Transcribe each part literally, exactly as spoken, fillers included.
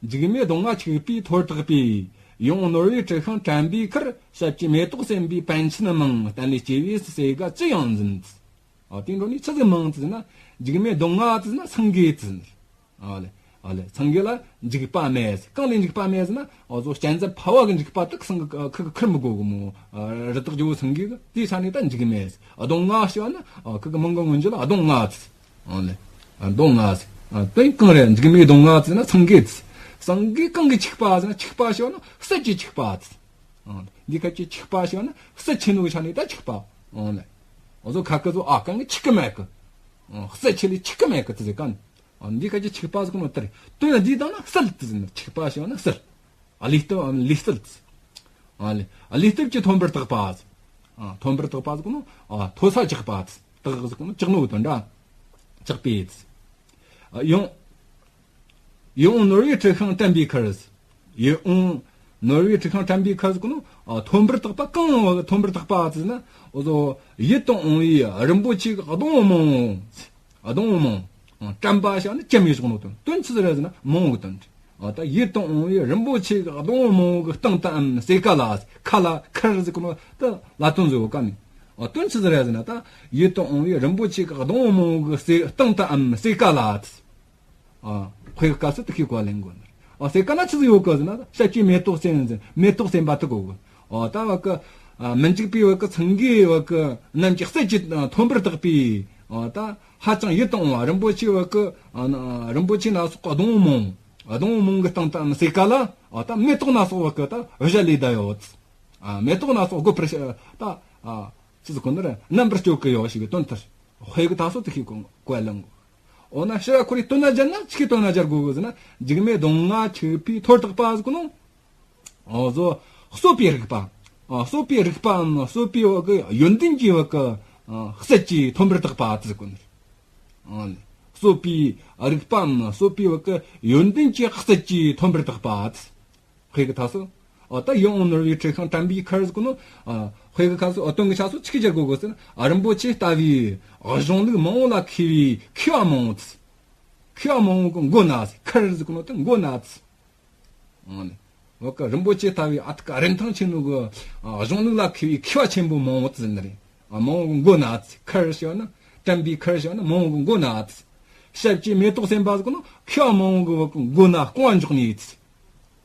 འཇིགས་མེད་གདོང་ལྔ་འཁྱུག་པའི་ཐོར་བཏགས་པའི། ཡིད་འོང་ནོར་བུའི་དྲི་ཤིང་དྲན་པའི་ཁར། ཞབས་ཀྱི་མེ་ཏོག་སེམས་པའི་པཎ་ཆེན་མང་། བསྟན་ལས་སྐྱེས་པའི་སྲས་དགའ་ཅི་ཡང་འཛིན། ཨ། དེའི་འཕྲོ་ནས་ཆི་ཟིག་མང་ཟེར་ན། འཇིགས་མེད་གདོང་ལྔ་ཟེར་ན་སེང་གེ་ཟེར། ཨ་ལེ། ཨ་ལེ། སེང་གེ་ལ་འཇིགས་པ་མེད་ཟེར། གང་ལས་འཇིགས་པ་མེད་ཟེར་ན། འོ་ཟོ་གཅན་གཟན་ཕལ་བ་གི་འཇིགས་པ་དག་སེང་གེ་ཁུ་གི་ཁུར་མི་དགོས་གི་མོ། ཨ། རི་དྭགས་ཇོ་བོ་སེང་གེ་གི་དེའི་ཆ་ནས་ད་འཇིགས་མེད་ཟེར། གདོང་ལྔ་ཞེས་པ་ན། ཨ། ཁུ་གི་མིང་གི་སྔོན་འཇུག་ལ་གདོང་ལྔ་ཟེར། ཨ་ལེ། ཨ། གདོང་ལྔ་ཟེར། ཨ། དོན་གང་རེད། འཇིགས་མེད་གདོང་ལྔ་ཟེར་ན་སེང་གེ་ཟེར། སེང་གེ་གང་གིས་འཁྱུག་པ་ཟེར་ན། འཁྱུག་པ་ཞེས་པ་ན་གསེར་གྱིས་འཁྱུག་པ་ཟེར། ཨ། འདི་ཁ་ཅིག་འཁྱུག་པ་ཞེས་པ་ན་གསེར་ཆེ་ནོ་གི་ཆ་ནས་ད་འཁྱུག་པ། ཨ་ལེ། འོ་ཟོ་ཁ་ཁ་ཟོ། ཨ། གང་གིས་འཁྱུག་གི་མེད་གི། ཨ། གསེར་ཆེ་ལས་འཁྱུག་གི་མེད་གི་དེ་ཟེར་ག་ནི། ཨ། འདི་ཁ་ཅིག་འཁྱུག་པ་ཟེར་གོ་ནོ་དེ་རེད། དོན་འདི་དང་ན་གསལ་དེ་ཟེར་ན། འཁྱུག་པ་ཞེས་པ་ན་གསལ། ཨ། ལུས་སྟོབས། ཨ། ལུས་གསལ་དེ་ཟེར། ཨ་ལེ། ཨ། ལུས་སྟོབས་ཀྱི་ཐོན་པར་བཏགས་པ་ཟེར། ཨ། ཐོན་པར་བཏགས་པ་ཟེར་གོ་ནོ། ཨ། མཐོ་ས་བཅག་པ་ཟེར། བཏགས་ཟེར་གོ་ནོ་བཅག་ནོ་དོན་འདྲ། བཅག་པའི་ཟེར། ཨ། ཡིད་འོང་། ཡིད་འོང་ནོར་བུའི་དྲི་ཤིང་དྲན་པའི་ཁར། ཡིད་འོང་ནོར་བུའི་དྲི་ཤིང་དྲན་པའི་ཁར་ཟེར་གོ་ནོ། ཨ། ཐོན་པར་བཏགས་པ། གང་ཐོན་པར་བཏགས་པ་ཟེར་ན། འོ་ཟོ་ཡིད་དུ་འོང་བའི་རིན་པོ་ཆེ་གི་སྡོང་བོ་མང་བོ། སྡོང་བོ་མང་བོ། དྲན་པ་ཞེས་ན་ཅི་མི་ཞོག་ནོ་དོན། དོན་ཆི་ཟིག་རེད་ཟེར་ན་མང་བོ་གི་དོན་རེད། ཨ། ད་ཡིད་དུ་འོང་བའི་རིན་པོ་ཆེ་གི་སྡོང་བོ་མང་བོ་གི་སྟེང་དུའམ་ཟེ་ཀ་ལ། ཁ་ལ་ཁར་ཟེར་གོ་ནོ་ད་ལ་དོན་ཟེར་བ་ག་ནི། ཨ། དོན་ཆི་ཟིག་རེད་ཟེར་ན། ད་ཡིད་དུ་འོང་བའི་རིན་པོ་ཆེ་གི་སྡོང་བོ་མང་བོ་གི་སྟེང་དུའམ་ཟེ་ཀ་ལ། ཨ། དཔེ་གི་སྐབས་སུ་དེ་ཤེས་གོ་ལེན་དགོས་ནི། ཨ། ཟེ་ཀ་ན་ཆི་ཟིག་ཡོད་གི་ཟེར་ན། ཞབས་ཀྱི་མེ་ཏོག་སེམས་ཟེར། མེ་ཏོག་སེམས་པ་དེ་གོ་གི། ཨ། ད་བ་གི། ཨ། མི་འཇིགས་པའི་བ་གི་སེང་གེ་བ་གི་རྣམས་ཀྱི་རྩལ་གྱིས་ཐོན་པར་བཏགས་པའི། ཨ། ད་ཧ་ཅང་ཡིད་དུ་འོང་བ་རིན་པོ་ཆེ་བ་གི། ཨ། རིན་པོ་ཆེ་སྣ་ཚོགས་གི་སྡོང་བོ་མང་། ཨ། སྡོང་བོ་མང་གི་སྟེང་དུའམ་ཟེ་ཀ་ལ། ཨ། ད་མེ་ཏོག་སྣ་ཚོགས་བ་གི་ད་གཞལ་ལེ་བསྡད་ཡོད། ཨ། མེ་ཏོག་སྣ་ཚོགས་དགོད་པར་ཤ། ད། ཨ། ཆི་ཟིག་གོ་ནི་རེད། རྣམ་པར་སྤྱོད་གི་ཡོད་ཞེས་པའི་དོན་ཐར། དཔེ་གི་ད་སོ་དེ་ཤེས་གོ་གོ་ལེན་དགོས། འོ་ན་ཕྱིར་ཁོ་རའི་དོན་ན་སྦྱར་ན་ཆི་གི་དོན་ན་སྦྱར་དགོས་གི་ཟེར་ན། འཇིགས་མེད་གདོང་ལྔ་འཁྱུག་པའི་ཐོར་བཏགས་པ་ཟེར་གོ་ནོ། འོ་ཟོ་གསོད་པའི་རིག་པ། ཨ། གསོད་པའི་རིག་པའམ་གསོད་པའི་བ་གི་ཡོན་ཏན་གྱི་བ་གི། ཨ། རྩལ་གྱིས་ཐོན་པར་བཏགས་པ་ཟེར་གོ་ནི། ཨ། གསོད་པའི་རིག་པའམ་གསོད་པའི་བ་གི་ཡོན་ཏན་གྱི་རྩལ་གྱིས་ཐོན་པར་བཏགས་པ། དཔེ་གི་ད་སོ། ཨ། ད་ཡིད་འོང་ནོར་བུའི་དྲི་ཤིང་དྲན་པའི་ཁར་ཟེར་གོ་ནོ། ཨ། དཔེ་གི་ཁ་སོ། ཨ། དོན་གི་ཆ་སོ་ཆི་གི་སྦྱར་དགོས་གི་ཟེར་ན། ཨ། རིན་པོ་ཆེ་ལྟ་བུའི་གཞུང་ལུགས་མང་བོ་ལ་མཁས་པའི་མཁས་པ་མང་བོ་ཟེར། མཁས་པ་མང་བོ་གི་མགོ་ན་ཟེར། ཁར་ཟེར་གོ་ནོ་དེ་མགོ་ན་ཟེར། ཨ་ནི། བ་གི་རིན་པོ་ཆེ་ལྟ་བུའི་ཨ་ཐུར་གི་རིན་ཐང་ཆེ་ནོ་གི། ཨ། གཞུང་ལུགས་ལ་མཁས་པའི་མཁས་པ་ཆེན་པོ་མང་བོ་ཟེར་ནི་རེད། ཨ། མང་བོ་གི་མགོ་ན་ཟེར། ཁར་ཞེས་ན། དྲན་པའི་ཁར་ཞེས་ན་མང་བོ་གི་མགོ་ན་ཟེར། ཞབས་ཀྱི་མེ་ཏོག་སེམས་པ་ཟེར་གོ་ནོ། མཁས་པ་མང་བོ་གི་བ་གི་མགོ་ན་རྐང་བ་འཇོག་ནི་ཟེར།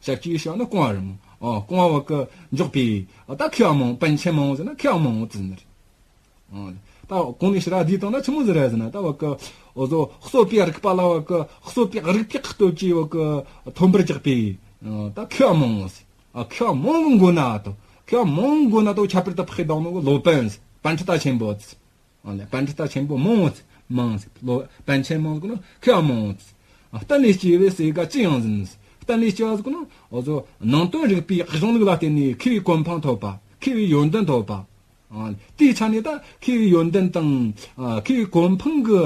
ཞབས་ཀྱི་ཞེས་ན་རྐང་བ་རེད་མོ། ཨ། རྐང་བ་བ་གི་འཇོག་པའི། ཨ། ད་མཁས་པ་མང་བོ། པཎ་ཆེན་མང་བོ་ཟེར་ན་མཁས་པ་མང་བོ་ཟེར་ནི་རེད། ཨ། ད་གོང་ནས་ཕྱིར་བསྡུས་བཏང་ན་ཆི་མོ་ཟིག་རེད་ཟེར་ན། ད་བ་གི་འོ་ཟོ་གསོད་པའི་རིག་པ་ལ་བ་གི་གསོད་པའི་རིག་པའི་སྟོབས་ཀྱིས་བ་གི་ཐོན་པར་བཏགས་པའི། ཨ། ད་མཁས་པ་མང་བོ་ཟེར། ཨ། མཁས་པ་མང་བོ་མགོ་ན་དོ། མཁས་པ་མང་བོ་མགོ་ན་དོ་ཁྱད་པར་དུ་འཕགས་བཏང་ནོ་གི་སློབ་དཔོན་ཟེར། པཎྜི་ཏ་ཆེན་པོ་ཟེར། ཨ་ལེ། པཎྜི་ཏ་ཆེན་པོ་མང་བོ་ཟེར། མང་ཟེར། སློབ། པཎ་ཆེན་མང་ཟེར་གོ་ནོ་མཁས་པ་མང་བོ་ཟེར། ཨ། བསྟན་ལས་སྐྱེས་པའི་སྲས་དགའ་ཅི་ཡང་འཛིན་ཟེར། བསྟན་ལས་སྐྱེས་པ་ཟེར་གོ་ནོ། འོ་ཟོ་ནང་དོན་རིག་པའི་གཞུང་ལུགས་ལ་བརྟེན་ནས་མཁས་པའི་གོ་འཕང་ཐོབ་པ། མཁས་པའི་ཡོན་ཏན་ཐོབ་པ། ཨ། དེའི་ཆ་ནས་ད་མཁས་པའི་ཡོན་ཏན་དང་། ཨ། མཁས་པའི་གོ་འཕང་གི་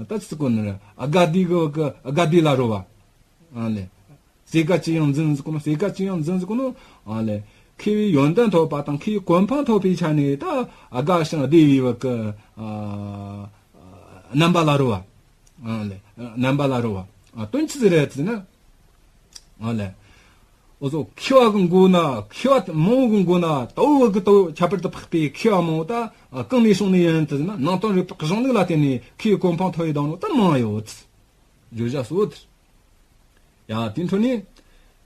ད་ཅི་ཟེར་གོ་ནི་རེད། ཨ། དགའ་བདེ་གི་གི་དགའ་བདེ་ལ་རོལ་བ། ཨ་ལེ། སྲས་དགའ་ཅི་ཡང་འཛིན་ཟེར་གོ་ནོ། སྲས་དགའ་ཅི་ཡང་འཛིན་ཟེར་གོ་ནོ། ཨ་ལེ། མཁས་པའི་ཡོན་ཏན་ཐོབ་པ་དང་མཁས་པའི་གོ་འཕང་ཐོབ་པའི་ཆ་ནས་ད་དགའ་ཞིང་བདེ་བའི་བ་གི། ཨ། རྣམ་པ་ལ་རོལ་བ། ཨ་ལེ། རྣམ་པ་ལ་རོལ་བ། ཨ། དོན་ཆི་ཟིག་རེད་ཟེར་ན། ཨ་ལེ། འོ་ཟོ་མཁས་པ་གི་མགོ་ན། མཁས་པ་མང་བོ་གི་མགོ་ན་དོ་བ་གི་དོ་ཁྱད་པར་དུ་འཕགས་པའི་མཁས་པ་མང་བོ་ད་གང་ནས་བྱུང་ནི་ཡིན་ཟེར་ན། ནང་དོན་རིག་པའི་གཞུང་ལུགས་ལ་བརྟེན་ནས་མཁས་པའི་གོ་འཕང་ཐོབ་ཡི་བཏང་ནོ་ད་མང་ཡོད། བརྗོད་བྱ་སོ་དེ། ཡ། དེའི་འཕྲོ་ནས།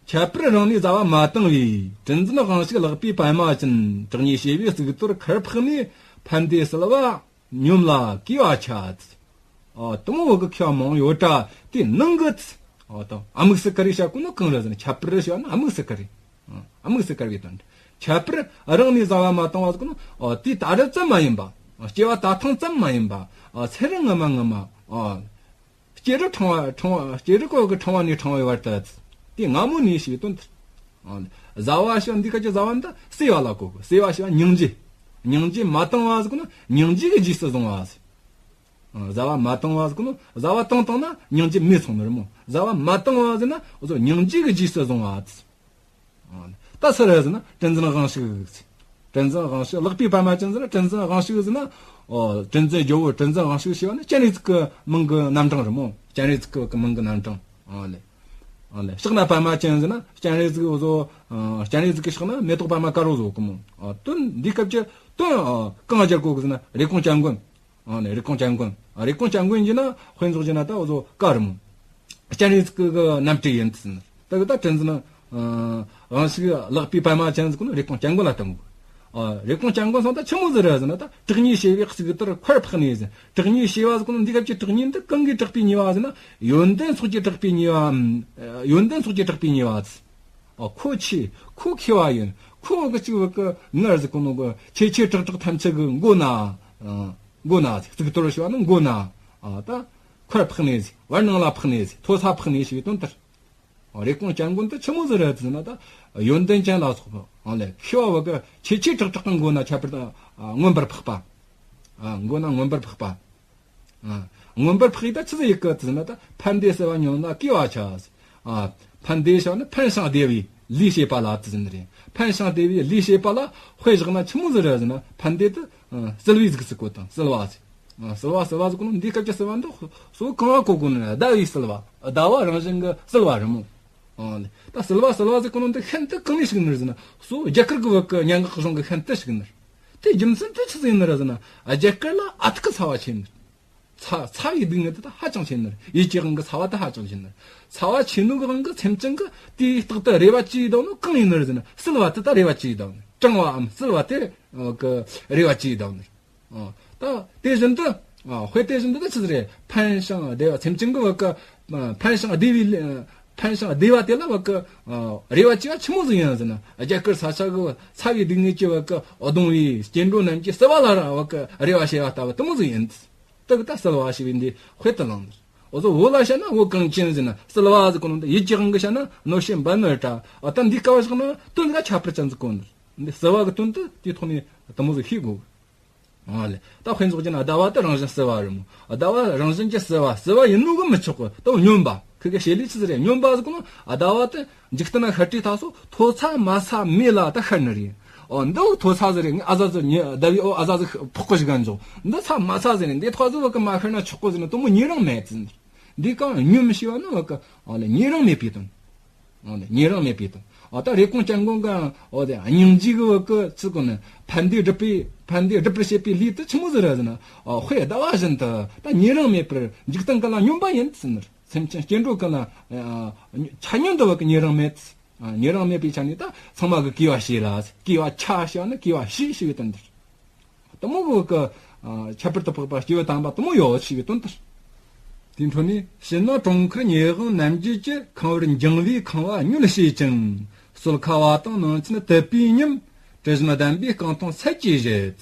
ཁྱད་པར་རང་ནས་བཟའ་བ་མ་བཏང་བའི། དྲིན་འཛིན་དབང་ཕྱུག་ལག་པའི་པད་མ་ཅན། བྲག་ཉེ་བྱེ་བའི་གཙུག་ཏོར་ཁར་འཕགས་ནས། ཕན་བདེ་གསོལ་བ་སྙོམས་ལ་གུས་པ་ཆ། ཨ། དེ་མོ་བ་གི་མཁས་པ་མང་ཡོད་དྲ་དེའི་ནང་གི། ཨ། དང་དམིགས་སུ་བཀར་བའི་བྱ་གོ་ནོ་གང་རེད་ཟེར་ན། ཁྱད་པར་ཞེས་ན་དམིགས་སུ་བཀར་བའི། ཨ། དམིགས་སུ་བཀར་བའི་དོན། ཁྱད་པར་རང་ནས་བཟའ་བ་མ་བཏང་བ་ཟེར་གོ་ནོ། ཨ། དེ་ད་རེས་ཙམ་མ་ཡིན་པ། སྐྱེ་བ་ད་ཐེངས་ཙམ་མ་ཡིན་པ། ཨ། ཚེ་རབས་སྔ་མ་སྔ་མ། ཨ། སྐྱེ་རབས་ཕྲེང་བ་ཕྲེང་བ། སྐྱེ་རབས་གོ་གི་ཕྲེང་བ་ནས་ཕྲེང་བའི་བར་དུ་དེ་སྔ་མོ་ནས་ཞེས་དོན་དེ། ཨ། བཟའ་བ་ཞེས་འདི་ག་ཅི་བཟའ་བ་འདི་བསྲེ་བ་ལ་གོ་གི། བསྲེ་བ་ཞེས་པ་སྙིང་རྗེ། སྙིང་རྗེ་མ་བཏང་བ་ཟེར་གོ་ནོ། སྙིང་རྗེ་གི་རྗེས་སུ་བཟུང་བ་ཟེར། ཨ། བཟའ་བ་མ་བཏང་བ་ཟེར་གོ་ནོ། བཟའ་བ་བཏང་བཏང་ན་སྙིང་རྗེ་མེད་སོང་ནི་རེད་མོ། བཟའ་བ་མ་བཏང་བ་ཟེར་ན་འོ་ཟོ་སྙིང་རྗེ་གི་རྗེས་སུ་བཟུང་བ་ཟེར། ཨ། ད་སུ་རེད་ཟེར་ན་དྲིན་འཛིན་དབང་ཕྱུག་ཟེར། དྲིན་འཛིན་དབང་ཕྱུག་ལག་པའི་པད་མ་ཅན་ཟེར་ན། དྲིན་འཛིན་དབང་ཕྱུག་ཟེར་ན། ཨོ། དྲིན་འཛིན་ཇོ་བོ་དྲིན་འཛིན་དབང་ཕྱུག་ཞེས་པ་ནི་སྤྱན་རས་གཟིགས་ཀྱི་མིང་གི་རྣམ་གྲངས་རེད་མོ། སྤྱན་རས་གཟིགས་ཀྱི་མིང་གི་རྣམ་གྲངས། ཨ་ལེ། ཨ་ལེ། ཕྱག་ན་པདྨ་ཅན་ཟེར་ན་སྤྱན་རས་གཟིགས་འོ་བཟོ། ཨ་སྤྱན་རས་གཟིགས་ཀྱི་ཕྱག་ན་མེ་ཏོག་པདྨ་དཀར་པོ་བཟོ་གི་མོ། ཨ་དོན་འདི་སྐབས་ཀྱི་དོན་ཨ་གང་སྦྱར་གོ་གི་ཟེར་ན་རེབ་གོང་སྐྱབས་མགོན། ཨ་ནི་རེབ་གོང་སྐྱབས་མགོན། ཨ་རེབ་གོང་སྐྱབས་མགོན་གྱི་ན་དཔེ་འཇོག་གྱི་ན་ད་འོ་བཟོ་ཀ་རུ་མོ། སྤྱན་རས་གཟིགས་ཀྱི་རྣམ་སྤྲུལ་ཡིན་ཟེར་ན། ད་གི་ད་དྲན་ཟེར་ན། ཨ་དབང་ཕྱུག་ལག་པའི་པདྨ་ཅན་ཟེར་གོ་ནོ་རེབ་གོང་སྐྱབས་མགོན་ལ་བསྟན་གོ། ཨ་རེབ་གོང་སྐྱབས་མགོན་སོང་ད་ཆི་མོ་ཟིག་རེད་ཟེར་ན། ད་དྲག་ཉེས་བྱས་པའི་གཙུག་ཏོར་འཁོར་འཕགས་ནས་ཟེར། དྲག་ཉེས་བྱས་པ་ཟེར་གོ་ནོ་འདི་སྐབས་ཀྱི་དྲག་ཉེས་འདི་གང་གིས་དྲག་པའི་ཉེས་པ་ཟེར་ན། ཡོན་ཏན་ཚོགས་ཀྱིས་དྲག་པའི་ཉེས་པ། ཡོན་ཏན་ཚོགས་ཀྱིས་དྲག་པའི་ཉེས་པ་ཟེར། ཨ་ཁོ་ཆེ། ཁོ་མཁས་པ་ཡིན། ཁོ་བ་གི་གཅིག་བ་གི་ངར་ཟེར་གོ་ནོ་གི་ཆེ་ཆེ་དྲག་དྲག་ཐམས་ཅད་གི་མགོ་ན། ཨ་མགོ་ན་ཟེར། གཙུག་ཏོར་བྱས་པ་ནི་མགོ་ན། ཨ་ད་འཁོར་འཕགས་ནས་ཟེར། བར་སྣང་ལ་འཕགས་ནས་ཟེར། མཐོ་ས་འཕགས་ནས་ཞེས་པའི་དོན་ལྟར། ཨ་རེབ་གོང་སྐྱབས་མགོན་དེ་ཆི་མོ་ཟིག་རེད་ཟེར་ན། ད་ཡོན་ཏན་ཅན་ལ་སོགས་པ། ཨ་ལེ། མཁས་པ་བ་གི་ཆེ་ཆེ་དྲག་དྲག་གི་མགོ་ན་ཁྱད་པར་དུ་ཨ་མངོན་པར་འཕགས་པ། ཨ་མགོ་ན་མངོན་པར་འཕགས་པ། ཨ་མངོན་པར་འཕགས་ཡིག་ད་ཆི་ཟིག་ཡིག་གི་ཟེར་ན། ད་ཕན་བདེ་བསིལ་བ་ཉོན་ལ་གུས་པ་བྱ། ཨ་ཕན་བདེ་བྱ་ནི་ཕན་ཞིང་བདེ་བའི་ལས་བྱེད་པ་ལ་ཟེར་ནི་རེད། ཕན་ཞིང་བདེ་བའི་ལས་བྱེད་པ་ལ་དཔེ་བཞག་ན་ཆི་མོ་ཟིག་རེད་ཟེར་ན། ཕན་བདེ་དེ་ཨ་བསིལ་བའི་གཟུགས་སུ་བཀོད་དང་། བསིལ་བ་ཟེར། ཨ་བསིལ་བ་བསིལ་བ་ཟེར་གོ་ནོ་འདི་སྐབས་ཀྱི་བསིལ་བ་འདི་གཙོ་བོ་གང་བ་གོ་དགོས་ནི་རེད། ཟླ་བའི་བསིལ་བ། ཟླ་བ་རང་བཞིན་གྱི་བསིལ་བ་རེད་མོ། ཨ་ནི་ད་བསིལ་བ་བསིལ་བ་ཟེར་གོ་ནོ་འདི་ཤིན་ཏུ་གང་ནས་ཞིག་ནི་རེད་ཟེར་ན། གཙོ་བོ་རྒྱ་གར་གི་བ་གི་མྱ་ངན་གཞུང་གི་ཤིན་ཏུ་ཞིག་ནི་རེད། དེ་རྒྱུ་མཚན་དེ་ཆི་ཟིག་ཡིན་ནི་རེད་ཟེར་ན། རྒྱ་གར་ལ་ཨ་ཐུར་གི་ཚ་བ་ཆེ་ནི་རེད། ཚ་ཚ་བའི་སྡུག་བསྔལ་དེ་ད་ཧ་ཅང་ཆེ་ནི་རེད། ཡིད་ཀྱི་དབང་གི་ཚ་བ་དེ་ཧ་ཅང་ཆེ་ནི་རེད། ཚ་བ་ཆེ་ནོ་གི་དབང་གི་སེམས་ཅན་གི་དེའི་རྟགས་དེ་རེ་བ་བཅས་བསྡད་ནོ་གང་ཡིན་ནི་རེད་ཟེར་ན། བསིལ་བ་དེ་ད་རེ་བ་བཅས་བསྡད་ནི། གྲང་བའམ་བསིལ་བ་དེ་གི་རེ་བ་བཅས་བསྡད་ནི་རེད། ཨ་ད་དེ་བཞིན་དུ། ཨ་དཔེ་དེ་བཞིན་དུ་ད་ཆི་ཟིག་རེད། ཕན་ཞིང་བདེ་བ། སེམས་ཅན་གི་བ་གི་ཕན་ཞིང་བདེ་བའི་ཕན་ཞིང་བདེ་བ་དེ་ལ་བ་གི་ཨ་རེ་བ་བཅས་པ་ཆི་མོ་ཟིག་ཡིན་ཟེར་ན། རྒྱ་གར་ས་ཆ་གི་ཚ་བའི་སྡུག་བསྔལ་གྱིས་བ་གི་གདུང་བའི་སྐྱེ་འགྲོ་རྣམས་ཀྱི་བསིལ་བ་ལ་ར་བ་གི་རེ་བ་བྱེད་པ་ལྟ་བུ་དེ་མོ་ཟིག་ཡིན། དེ་གི་ད་བསིལ་བ་ཞེས་པའི་འདི་དཔེ་དེ་བླངས་ནི། འོ་ཟོ་བོད་ལ་བཤད་ན་བོད་གངས་ཅན་ཟེར་ན། བསིལ་བ་ཟེར་གོ་ནོ་འདི་ཡིད་ཀྱི་དབང་གི་བཤད་ན་ནོར་བྱེད་འབར་མེར་བཀྲ། ཨ་ད་འདི་སྐབས་བཞག་ན་དོན་ག་ཁྱད་པར་ཅན་ཟིག་གོ་ནི། འདི་བསིལ་བ་གི་དོན་དེ་དེའི་ཐོག་ནས་དེ་མོ་ཟིག་ཤེས་དགོས། ཨ་ལེ། ད་དཔེ་འཇོག་རྒྱུ་ན་ཟླ་བ་དེ་རང་བཞིན་བསིལ་བ་རེད་མོ། ཟླ་བ་རང་བཞིན་གྱི་བསིལ་བ། བསིལ་བ་ཡིན་ནོ་གི་མི་ཆོག་གི། ད་བ་སྙོམས་པ། ཁི་གེ་བྱེད་ལས་ཆི་ཟིག་རེད། སྙོམས་པ་ཟེར་གོ་ནོ། ཟླ་བ་དེ་འཇིག་རྟེན་ན་ཤར་དུས་ད་སོ་མཐོ་ས་དམའ་ས་མེད་ལ་ད་ཤར་ནི་རེད། ཨོ་འདི་འོ་མཐོ་ས་ཟིག་རེད། ངས་ཨ་ཟ་ཟིག་ཉེ་ཟླ་བའི་འོ་ཨ་ཟ་ཟིག་ཕོག་གི་ཞིག་ག་འཇོག་འདི་ས་དམའ་ས་ཟིག་རེད། འདི་ཐོག་ཟིག་བ་གི་མ་ཤར་ན་ཆོག་གི་ཟེར་ན་དེ་མོ་ཉེ་རིང་མེད་ཟེར། འདི་གང་སྙོམས་ཞེས་པ་ནི་བ་གི་ཨ་ལེ་ཉེ་རིང་མེད་པའི་དོན། ཨོ་ནི་ཉེ་རིང་མེད་པའི་དོན། ཨོ་ད་རེབ་གོང་སྐྱབས་མགོན་གྱི་ཨོ་དེ་སྙིང་རྗེ་གི་བ་གི་ཚིག་གོ་ནི་ཕན་བདེ་སྒྲུབ་པའི་ཕན་བདེ་སྒྲུབ་པར་བྱེད་པའི་ལས་དེ་ཆི་མོ་ཟིག་རེད་ཟེར་ན། ཨོ་དཔེ་ཟླ་བ་བཞིན་དུ་ད་ཉེ་རིང་མེད་པར་འཇིག་རྟེན་ཀུན་ལ་སྙོམས་པ་ཡིན་ཟེར་ནི། སེམས་ཅན་སྐྱེ་འགྲོ་ཀུན་ལ་ཨ་ཆ་སྙོམས་འདི་བ་གི་ཉེ་རིང་མེད། ཨ་ཉེ་རིང་མེད་པའི་ཆ་ནས་ད་ཚང་མ་གི་གུས་པ་བྱེད་ལ། གུས་པ་ཆ་ཞེས་པ་ནི་གུས་པ་བྱེད་ཞེས་པའི་དོན་དེ། དེ་མོ་བོ་གི་ཨ་ཁྱད་པར་དུ་འཕགས་པ་སྐྱེས་བུ་དམ་པ་དེ་མོ་ཡོད་ཞེས་པའི་དོན་དེ། དེའི་འཕྲོ་ནས་ཕྱི་ནང་གྲོང་ཁུལ་ཉེ་དབང་རྣམ་འབྱེད་ཀྱི། ཁང་བར་འགྱིང་བའི་ཁང་བ་མྱོས་བྱེད་ཅིང་། སོལ་ཁ་བ་དང་ནང་ཚན་དུད་པའི་ཉམས། དྲི་བཞོན་ལྡན་པའི་རྐང་འཐུང་ཚལ་གྱིས་བཞད།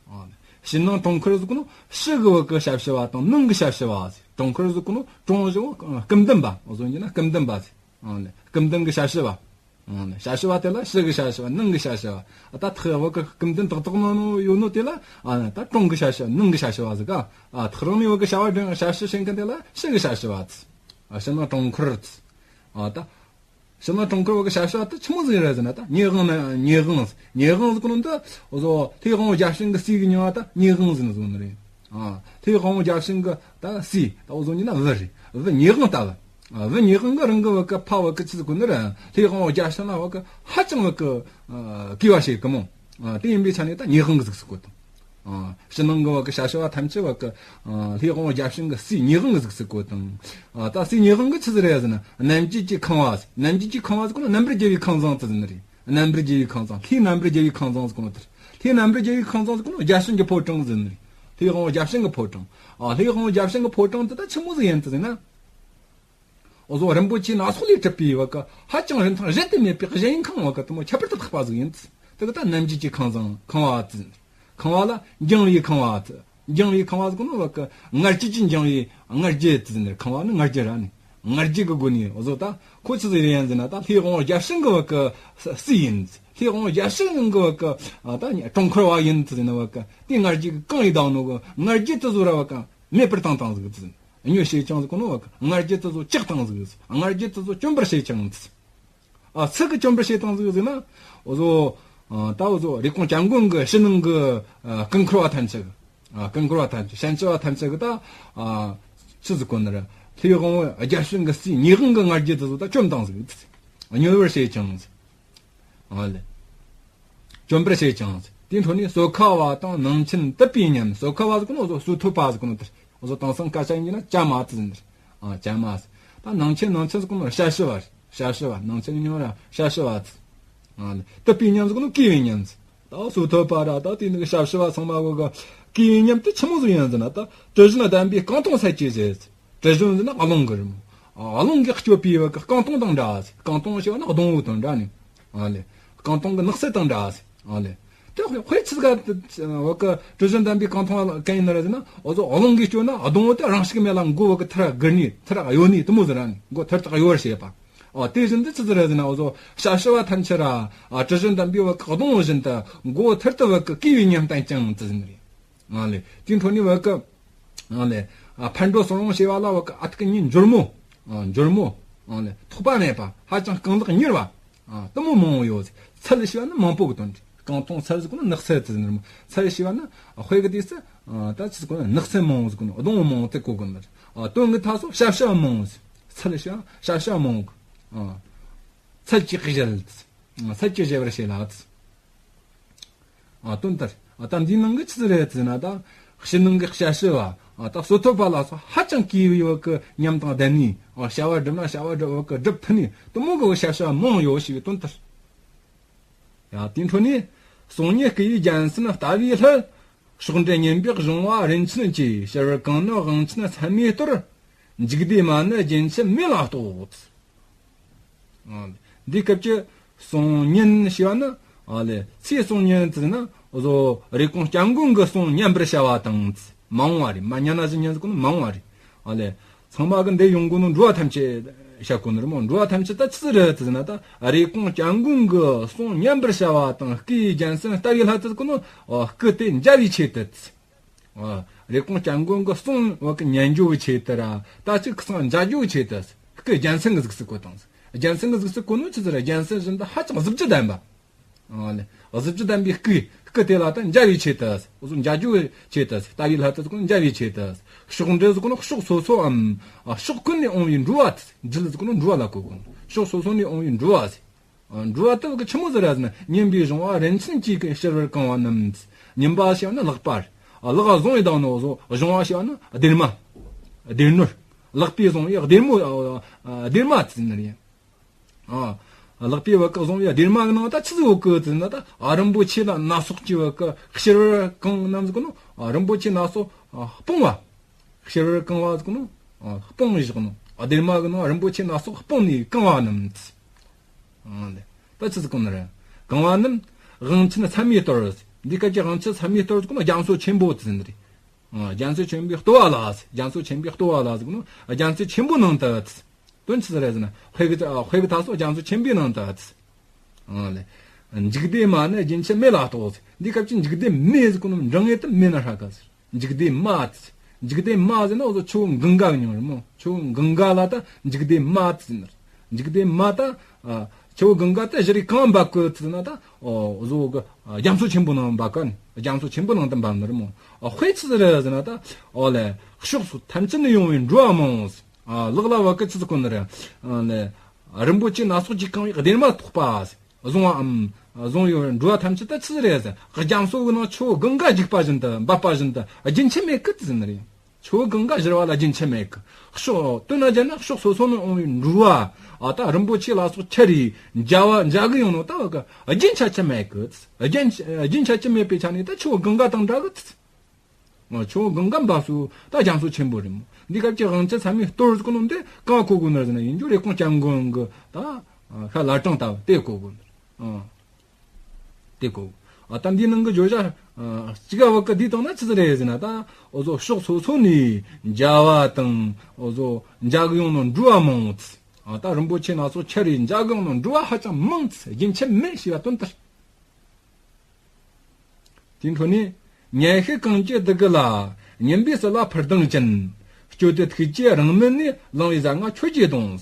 ཨ་ཕྱི་ནང་གྲོང་ཁུལ་ཟེར་གོ་ནོ་ཕྱི་གི་བ་གི་ཞབས་ཕྱི་བ་དང་ནང་གི་ཞབས་ཕྱི་བ་ཟེར། གྲོང་ཁུལ་ཟེར་གོ་ནོ་གྲོང་བཞི་བོ་སྐུ་མདུན་པ། འོ་ཟོ་ཡིན་ན་སྐུ་མདུན་པ་ཟེར། ཨ་ནི་སྐུ་མདུན་གྱི་ཞབས་ཕྱི་བ། ཨ་ནི་ཞབས་ཕྱི་བ་དེ་ལ་ཕྱི་གི་ཞབས་ཕྱི་བ་ནང་གི་ཞབས་ཕྱི་བ། ཨ་ད་ཐག་བ་གི་སྐུ་མདུན་ཏག་ཏག་ནང་ནང་ཡོད་ནོ་དེ་ལ་ཨ་ནི་ད་གྲོང་གི་ཞབས་ཕྱི་ནང་གི་ཞབས་ཕྱི་བ་ཟེར་ག། ཨ་ཐག་རིང་ནས་བ་གི་བྱ་བ་སྒྲུབ་ཞབས་ཕྱི་བྱེད་མཁན་དེ་ལ་ཕྱི་གི་ཞབས་ཕྱི་བ་ཟེར། ཨ་ཕྱི་ནང་གྲོང་ཁུལ་ཟེར། ཨ་ད་ཕྱི་ནང་གྲོང་ཁུལ་བ་གི་ཞབས་ཕྱི་བ་ད་ཆི་མོ་ཟིག་རེད་ཟེར་ན། ད་ཉེ་དབང་ན་ཉེ་དབང་ཟེར། ཉེ་དབང་ཟེར་གོ་ནོ་འདི་འོ་ཟོ་ལྷའི་དབང་བོ་བརྒྱ་བྱིན་གི་སྲས་གི་མྱིང་ང་ད་ཉེ་དབང་ཟེར་ནི་ཟེར་ནི་རེད། ཨ་ལྷའི་དབང་བོ་བརྒྱ་བྱིན་གི་ད་སྲས་ད་འོ་ཟོ་ཡིན་ན་བུ་རེད། བུ་ཉེ་དབང་ལྟ་བུ། ཨ་བུ་ཉེ་དབང་གི་རང་གི་བ་གི་ཕ་བ་གི་ཆི་ཟེར་གོ་ནི་རེད། ལྷའི་དབང་བོ་བརྒྱ་བྱིན་ལ་བ་གི་ཧ་ཅང་བ་གི་ཨ་གུས་པ་བྱེད་གི་མོ། ཨ་དེ་ཡིན་པའི་ཆ་ནས་ད་ཉེ་དབང་གི་གཟུགས་སུ་བཀོད་དང་། ཨ་ཕྱི་ནང་གི་བ་གི་ཞབས་ཕྱི་བ་ཐམས་ཅད་བ་གི་ཨ་ལྷའི་དབང་བོ་བརྒྱ་བྱིན་གི་སྲས་ཉེ་དབང་གི་གཟུགས་སུ་བཀོད་དང་། ཨ་ད་སྲས་ཉེ་དབང་གི་ཆི་ཟིག་རེད་ཟེར་ན། རྣམ་འབྱེད་ཀྱི་ཁང་བ་ཟེར། རྣམ་འབྱེད་ཀྱི་ཁང་བ་ཟེར་གོ་ནོ་རྣམ་པར་རྒྱལ་བའི་ཁང་བཟང་དེ་ཟེར་ནི་རེད། རྣམ་པར་རྒྱལ་བའི་ཁང་བཟང་། ལྷའི་རྣམ་པར་རྒྱལ་བའི་ཁང་བཟང་ཟེར་གོ་ནོ་དེ་རེད། ལྷའི་དབང་བོ་བརྒྱ་བྱིན་གི་ཕོ་བྲང་ཟེར་ནི་རེད། ལྷའི་དབང་བོ་བརྒྱ་བྱིན་གི་ཕོ་བྲང་། ཨ་ལྷའི་དབང་བོ་བརྒྱ་བྱིན་གི་ཕོ་བྲང་དེ་ད་ཆི་མོ་ཟིག་ཡིན་དེ་ཟེར་ན། འོ་ཟོ་རིན་པོ་ཆེ་སྣ་ཚོགས་ལས་གྲུབ་པའི་བ་གི་ཧ་ཅང་རིན་ཐང་གཞལ་དུ་མེད་པའི་གཞལ་ཡས་ཁང་བ་གི་དེ་མོ་ཁྱད་པར་དུ་འཕགས་པ་ཟིག་ཡིན། དེ་གི་ད་རྣམ་འབྱེད་ཀྱི་ཁང་བཟང་ཁང་བ་ཟེར། ཁང་བ་ལ་འགྱིང་བའི་ཁང་བ་ཟེར། འགྱིང་བའི་ཁང་བ་ཟེར་གོ་ནོ་བ་གི་ང་རྒྱལ་གྱིས་འགྱིང་བའི་ང་རྒྱལ་ཟེར་ནི། ཁང་བ་ནི་ང་རྒྱལ་ར་ནི། ང་རྒྱལ་གི་སྒོ་ནས་འོ་ཟོ་ད་ཁོ་ཆི་ཟིག་རེད་ཡིན་ཟེར་ན། ད་ལྷའི་དབང་བོ་བརྒྱ་བྱིན་གི་བ་གི་སྲས་ཡིན། ལྷའི་དབང་བོ་བརྒྱ་བྱིན་གི་བ་གི་ད་གྲོང་ཁུལ་བ་ཡིན་ཟེར་ནི་བ་གི་དེ་ང་རྒྱལ་གི་གང་ཡིན་དང་ནོ་གི་ང་རྒྱལ་དེ་ཟོ་ར་བ་གི་མེད་པར་བཏང་བཏང་ཟིག་ཟེར། མྱོས་བྱེད་ཅིང་ཟེར་གོ་ནོ་བ་གི་ང་རྒྱལ་དེ་ཚོ་བཅག་བཏང་ཟིག་ཟེར། ང་རྒྱལ་དེ་ཚོ་གྱོན་པར་བྱེད་ཅིང་ཟེར། ཨ་ཚིག་གི་གྱོན་པར་བྱེད་བཏང་ཟིག་ཟེར་ན། འོ་ཟོ་ཨ་ད་འོ་ཟོ་རེབ་གོང་སྐྱབས་མགོན་གི་ཕྱི་ནང་གི་ཨ་སྐུ་འཁོར་བ་ཐམས་ཅད་གི། ཨ་སྐུ་འཁོར་བ་ཐམས་ཅད་ཞལ་མཆོད་པ་ཐམས་ཅད་གི་ད་ཨ་ཆི་ཟིག་གོ་ནི་རེད། ཐུའི་དབང་པོ་རྒྱལ་སྲིད་ཀྱི་སྲིད་ཉེ་དབང་གི་ང་རྒྱལ་དེ་ཚོ་ད་བཅོམ་བཏང་ཟིག་མྱོས་པར་བྱེད་ཅིང་། ཨ་ལེ། བཅོམ་པར་བྱེད་ཅིང་། དེའི་འཕྲོ་ནས་སོ་ཁ་བ་དང་ནང་ཆེན་དུད་པའི་ཉམས། སོ་ཁ་བ་ཟེར་གོ་ནོ་འོ་ཟོ་སུ་ཐོ་པ་ཟེར་གོ་ནོ་དེ། འོ་ཟོ་དེང་སང་སྐད་ཆ་ཡིན་ན་ཅ་མ་ཟེར་ནི། ཨ་ཅ་མ་ཟེར། ད་ནང་ཆེན་ནང་ཆེན་ཟེར་གོ་ནོ་ཞ་ཞི་བ་རེད། ཞ་ཞི་བ་ནང་ཆེན་ཉམས་ར་ཞ་ཞི་བ་ཟེར། ཨ་ལེ། དུད་པའི་ཉམས་ཟེར་གོ་ནོ་གུས་པའི་ཉམས་ཟེར། ད་སུ་ཐོ་པ་ར་ད་དེ་ནི་ཞ་ཞི་བ་ཚང་མ་གོ་གི། གུས་པའི་ཉམས་དེ་ཆི་མོ་ཟིག་ཡིན་ཟེར་ན། ད་དྲི་བཞོན་ལྡན་པའི་རྐང་འཐུང་སད་ཀྱིས་བཞེས་ཟེར། དྲི་བཞོན་ཟེར་ན་རླུང་གི་རི་མོ། ཨ་རླུང་གིས་བསྐྱོད་པའི་བ་གི་རྐང་འཐུང་དང་འདྲ་ཟེར། རྐང་འཐུང་ཞེས་པ་ནི་སྡོང་བོ་དང་འདྲ་ནི། ཨ་ལེ། རྐང་འཐུང་གི་ནགས་ཚལ་དང་འདྲ་ཟེར། ཨ་ལེ། དེ་དཔེ་དཔེ་ཆི་ཟིག་ག་བ་གི་དྲི་བཞོན་ལྡན་པའི་རྐང་འཐུང་གན་ཡིན་ན་ར་ཟེར་ན། འོ་ཟོ་རླུང་གིས་བསྐྱོད་ན་སྡོང་བོ་དེ་རང་བཞིན་མེད་ལ་མགོ་བ་གི་ཐུར་ར་སྒུར་ནི། ཐུར་ར་གཡོ་ནི་དེ་མོ་ཟིག་ར་ནི། མགོ་ཐུར་དུ་གཡོ་བར་བྱེད་པ། ཨོ་དེ་བཞིན་དུ་ཆི་ཟིག་རེད་ཟེར་ན། འོ་ཟོ་ཞ་ཞི་བ་ཐམས་ཅད་ར། ཨ་དྲི་བཞོན་ལྡན་པའི་བ་གི་སྡོང་བོ་བཞིན་དུ་མགོ་ཐུར་དུ་བ་གི་གུས་པའི་ཉམས་བསྟན་ཅིང་ཟེར་ནི་རེད། ཨ་ལེ། དེའི་འཕྲོ་ནས་བ་གི། ཨ་ལེ། ཨ་ཕར་འགྲོ་ཚུར་འོང་བྱེད་པ་ལ་བ་གི་ཨ་ཐུར་གི་གཉིས་འཇོར་མོ། ཨ་འཇོར་མོ། ཨ་ལེ། ཐོགས་པ་མེད་པ། ཧ་ཅང་རྐང་ལག་མྱུར་བ། ཨ་དེ་མོ་མང་བོ་ཡོད། ཚལ་ཞེས་པ་ནི་མང་པོ་གི་དོན་རེད། རྐང་འཐུང་ཚལ་ཟེར་གོ་ནི་ནགས་ཚལ་ཟེར་ནི་རེད་མོ། ཚལ་ཞེས་པ་ནི་དཔེ་གི་དུས་སུ། ཨ་ད་ཆི་ཟེར་གོ་ནི་ནགས་ཚལ་མང་བོ་ཟེར་གོ་ནི། སྡོང་བོ་མང་བོ་དེ་གོ་གི་ནི་རེད། ཨ་དོན་གི་ཐ་སོ་ཞ་ཞི་བ་མང་བོ་ཟེར། ཚལ་ཞེས་པ་ཞ་ཞི་བ་མང་བོ་གི། ཨ་ཚལ་གྱི་གཞལ། ཚལ་གྱི་གཞལ་བར་བྱེད་ལ། ཨ་དོན་ལྟར། ཨ་ད་འདིའི་ནང་གི་ཆི་ཟིག་རེད་ཟེར་ན། ད་ཕྱི་ནང་གི་ཞ་ཞི་བ། ཨ་ད་སོ་ཐོ་པ་ལ་སོགས་ཧ་ཅང་གུས་པའི་བ་གི་ཉམས་དང་ལྡན་ནི། ཨ་བྱ་བ་བསྒྲུབ་ན་བྱ་བ་བསྒྲུབ་བ་གི་སྒྲུབ་ཐུབ་ནི་དེ་མོ་གི་ཞ་ཞི་བ་མང་ཡོད་ཞེས་པའི་དོན་ལྟར། ཡ་དེའི་འཕྲོ་ནས། གསུང་སྙན་སྐུ་ཡི་རྒྱལ་མཚན་ལྟ་བུའི་སླད། ཕྱོགས་འདྲེན་སྙན་པའི་གཞུང་བ་རིན་ཆེན་གྱི། ཕྱི་རོལ་གང་ནི་དབང་ཆེན་ཚད་མའི་གཏོར། འཇིག་ལྡན་མ་ནི་རྒྱུན་ཆད་མེད་ལ་གཏོགས། ཨ་འདི་སྐབས་ཀྱི་གསུང་སྙན་ཞེས་པ་ནི། ཨ་ལེ། ཚིག་གསུང་སྙན་ཟེར་ན་འོ་ཟོ་རེབ་གོང་སྐྱབས་མགོན་གྱི་གསུང་ཉན་པར་བྱ་བ་དང་། མང་བ་རེད། མ་ཉན་ན་ཟིག་ཉན་ཟེར་གོ་ནི་མང་བ་རེད། ཨ་ལེ། ཚང་མ་གི་འདི་ཡོང་གོ་ནོ་འགྲོ་བ་ཐམས་ཅད་བཤད་གོ་ནི་རེད་མོ། འགྲོ་བ་ཐམས་ཅད་ད་ཆི་ཟིག་རེད་ཟེར་ན། ད་རེབ་གོང་སྐྱབས་མགོན་གྱི་གསུང་ཉན་པར་བྱ་བ་དང་། སྐུ་ཡི་རྒྱལ་མཚན་ལྟ་བུའི་སླད་དུ་ཟེར་གོ་ནོ། ཨོ་སྐུ་དེ་མཇལ་བའི་ཆེད་དུ། ཨ་རེབ་གོང་སྐྱབས་མགོན་གྱི་གསུང་བ་གི་ཉན་རྒྱུ་གི་ཆེད་དུ་ར། ད་ཅིག་ཁ་སང་མཇལ་རྒྱུ་གི་ཆེད་དུ། སྐུ་རྒྱལ་མཚན་གྱི་གཟུགས་སུ་བཀོད་དང་། རྒྱལ་མཚན་གྱི་གཟུགས་སུ་བཀོད་ནོ་ཆི་ཟིག་རེད། རྒྱལ་མཚན་བཞིན་དུ་ཧ་ཅང་གཟི་བརྗིད་ལྡན་པ། ཨ་ལེ། གཟི་བརྗིད་ལྡན་པའི་སྐུ། སྐུ་དེ་ལ་ད་མཇལ་བའི་ཆེད་དུ། འོ་ཟོ་མཇལ་རྒྱུ་གི་ཆེད་དུ། ལྟ་བུའི་སླད་དུ་ཟེར་གོ་ནོ་མཇལ་བའི་ཆེད་དུ། ཕྱོགས་འདྲེན་ཟེར་གོ་ནོ་ཕྱོགས་སོ་སོའམ། ཕྱོགས་ཀུན་ནས་འོང་བའི་འགྲོ་བ། འགྲུལ་ཟེར་གོ་ནོ་འགྲོ་བ་ལ་གོ་དགོས། ཕྱོགས་སོ་སོ་ནས་འོང་བའི་འགྲོ་བ་ཟེར། འགྲོ་བ་དེ་གི་ཆི་མོ་ཟིག་རེད་ཟེར་ན། སྙན་པའི་གཞུང་བ་རིན་ཆེན་གྱི་ཕྱི་རོལ་གང་བ་རྣམས། སྙན་པ་ཞེས་པ་ནི་ལག་པ་རེད། ལག་བཟུང་བའི་བདག་ནོ་བཟོ། གཞུང་བ་ཞེས་པ་ནི་སྡེར་མ། སྡེར་སྣོད། ལག་པས་བཟུང་བའི་སྡེར་མོ། སྡེར་མ་ཟེར་ནི་རེད། ཨ། ལག་པས་བ་གི་བཟུང་བའི་སྡེར་མ་གི་ནང་ད་ཆི་ཟིག་ཡོད་གི་ཟེར་ན། ད་ཨ་རིན་པོ་ཆེ་དང་སྣ་ཚོགས་ཀྱི་བ་གི་ཕྱི་རོལ་གང་རྣམས་ཟེར་གོ་ནོ། ཨ་རིན་པོ་ཆེ་སྣ་ཚོགས་ཨ་སྤུངས་པ། ཕྱི་རོལ་གང་བ་ཟེར་གོ་ནོ། ཨ་སྤུངས་ནས་བཞག་ནོ། ཨ་སྡེར་མ་གི་ནང་རིན་པོ་ཆེ་སྣ་ཚོགས་སྤུངས་ནས་གང་བ་རྣམས། ཨ་ལེ། ད་ཆི་ཟིག་གོ་ནི་རེད། གང་བ་རྣམས་དབང་ཆེན་ཚད་མའི་གཏོར། འདི་སྐབས་ཀྱི་དབང་ཆེན་ཚད་མའི་གཏོར་ཟེར་གོ་ནོ་རྒྱ་མཚོ་ཆེན་པོ་ཟེར་ནི་རེད། ཨ་རྒྱ་མཚོ་ཆེན་པོའི་སྟོད་བ་ལ་ཟེར། རྒྱ་མཚོ་ཆེན་པོའི་སྟོད་བ་ལ་ཟེར་གོ་ནོ། རྒྱ་མཚོ་ཆེན་པོའི་ནང་དུ་ཟེར། དོན་ཆི་ཟིག་རེད་ཟེར་ན། དཔེ་གི་དཔེ་གི་ད་སོ་རྒྱ་མཚོ་ཆེན་པོའི་ནང་དུ་ཟེར། ཨ་ལེ། འཇིག་ལྡན་མ་ནི་རྒྱུན་ཆད་མེད་ལ་གཏོགས་ཟེར། འདི་སྐབས་ཀྱི་འཇིག་ལྡན་མེ་ཟེར་གོ་ནོ་འདྲ་ངེས་དུ་མེད་ན་ཧྲ་ག་ཟེར། འཇིག་ལྡན་མ་ཟེར། འཇིག་ལྡན་མ་ཟེར་ན་འོ་ཟོ་ཆུ་བོ་གངྒཱ་གི་མྱིང་རེད་མོ། ཆུ་བོ་གངྒཱ་ལ་ད་འཇིག་ལྡན་མ་ཟེར་ནི་རེད། འཇིག་ལྡན་མ་ད། ཨ་ཆུ་བོ་གངྒཱ་ད་བཞུར་རི་གང་འབབ་གི་ཟེར་ན། ད་འོ་ཟོ་གི་ཨ་རྒྱ་མཚོ་ཆེན་པོ་ནང་འབབ་གི། རྒྱ་མཚོ་ཆེན་པོ་ནང་དུ་འབབ་ནི་རེད་མོ། ཨ་དཔེ་ཆི་ཟིག་རེད་ཟེར་ན། ད་ཨོ་ལེ། ཕྱོགས་སུ་ཐམས་ཅད་ནས་ཡོང་བའི་འགྲོ་བ་མང་བོ་ཟེར། ཨ་ལག་ལ་བ་གི་ཆི་ཟིག་གོ་ནི་རེད། ཨ་ལེ། རིན་པོ་ཆེ་སྣ་ཚོགས་ཀྱིས་གང་བའི་སྡེར་མ་ཐོགས་པ་ཟེར། བཟུང་བའམ་བཟུང་ཡོད་འགྲོ་བ་ཐམས་ཅད་ད་ཆི་ཟིག་རེད་ཟེར། རྒྱ་མཚོ་གི་ནང་ཆུ་བོ་གངྒཱ་རྒྱུག་པ་བཞིན་དུ་འབབ་པ་བཞིན་དུ་རྒྱུན་ཆད་མེད་གི་ཟེར་ནི་རེད། ཆུ་བོ་གངྒཱ་བཞུར་བ་ལ་རྒྱུན་ཆད་མེད་གི། ཕྱོགས་དོན་ན་སྦྱར་ན་ཕྱོགས་སོ་སོ་ནས་འོང་བའི་འགྲོ་བ། ཨ་ད་རིན་པོ་ཆེ་ལ་སོགས་ཁྱེར་རེ་མཇལ་བ་མཇལ་གི་ཡོང་ནོ་ད་བ་གི་རྒྱུན་ཆད་ཆད་མེད་གི། རྒྱུན་རྒྱུན་ཆད་ཆད་མེད་པའི་ཆ་ནས་ད་ཆུ་བོ་གངྒཱ་དང་འདྲ་གི། ཆུ་བོ་གངྒཱ་འབབ་སོ་ད་རྒྱ་མཚོ་ཆེན་པོ་རེད་མོ། འདི་སྐབས་ཀྱི་དབང་ཆེན་ཚད་མའི་གཏོར་ཟེར་གོ་ནོ་འདི་གང་གོ་དགོས་ནི་རེད་ཟེར་ན། ཡིན་རྒྱུ་རེབ་གོང་སྐྱབས་མགོན་གི་ད་ཤ་ལ་གྲངས་ལྟ་བུ་དེ་གོ་དགོས་ནི་རེད། ཨ་དེ་གོ། ཨ་ད་འདིའི་ནང་གི་བརྗོད་བྱ་ཨ་གཅིག་ག་བ་གི་འདི་དང་ན་ཆི་ཟིག་རེད་ཟེར་ན། ད་འོ་ཟོ་ཕྱོགས་སོ་སོ་ནས་མཇལ་བ་དང་འོ་ཟོ་མཇལ་གི་ཡོང་ནོ་འགྲོ་བ་མང་བོ་ཟེར། ཨ་ད་རིན་པོ་ཆེ་སྣ་ཚོགས་ཁྱེར་རེ་མཇལ་གི་ཡོང་ནོ་འགྲོ་བ་ཧ་ཅང་མང་ཟེར། རྒྱུན་ཆད་མེད་ཞེས་པ་དོན་ལྟར། དེའི་འཕྲོ་ནས། སྙན་ཤལ་གངས་ཀྱི་གདུགས་ལ། སྙན་པའི་བསིལ་བ་འཕུར་ལྡིང་ཅན། སྤྱོད་དེ་ཐུགས་ཀྱི་རང་མལ་ནས། བླང་བའི་ཟ་ང་ཁྱོད་ཀྱིས་གདོང་།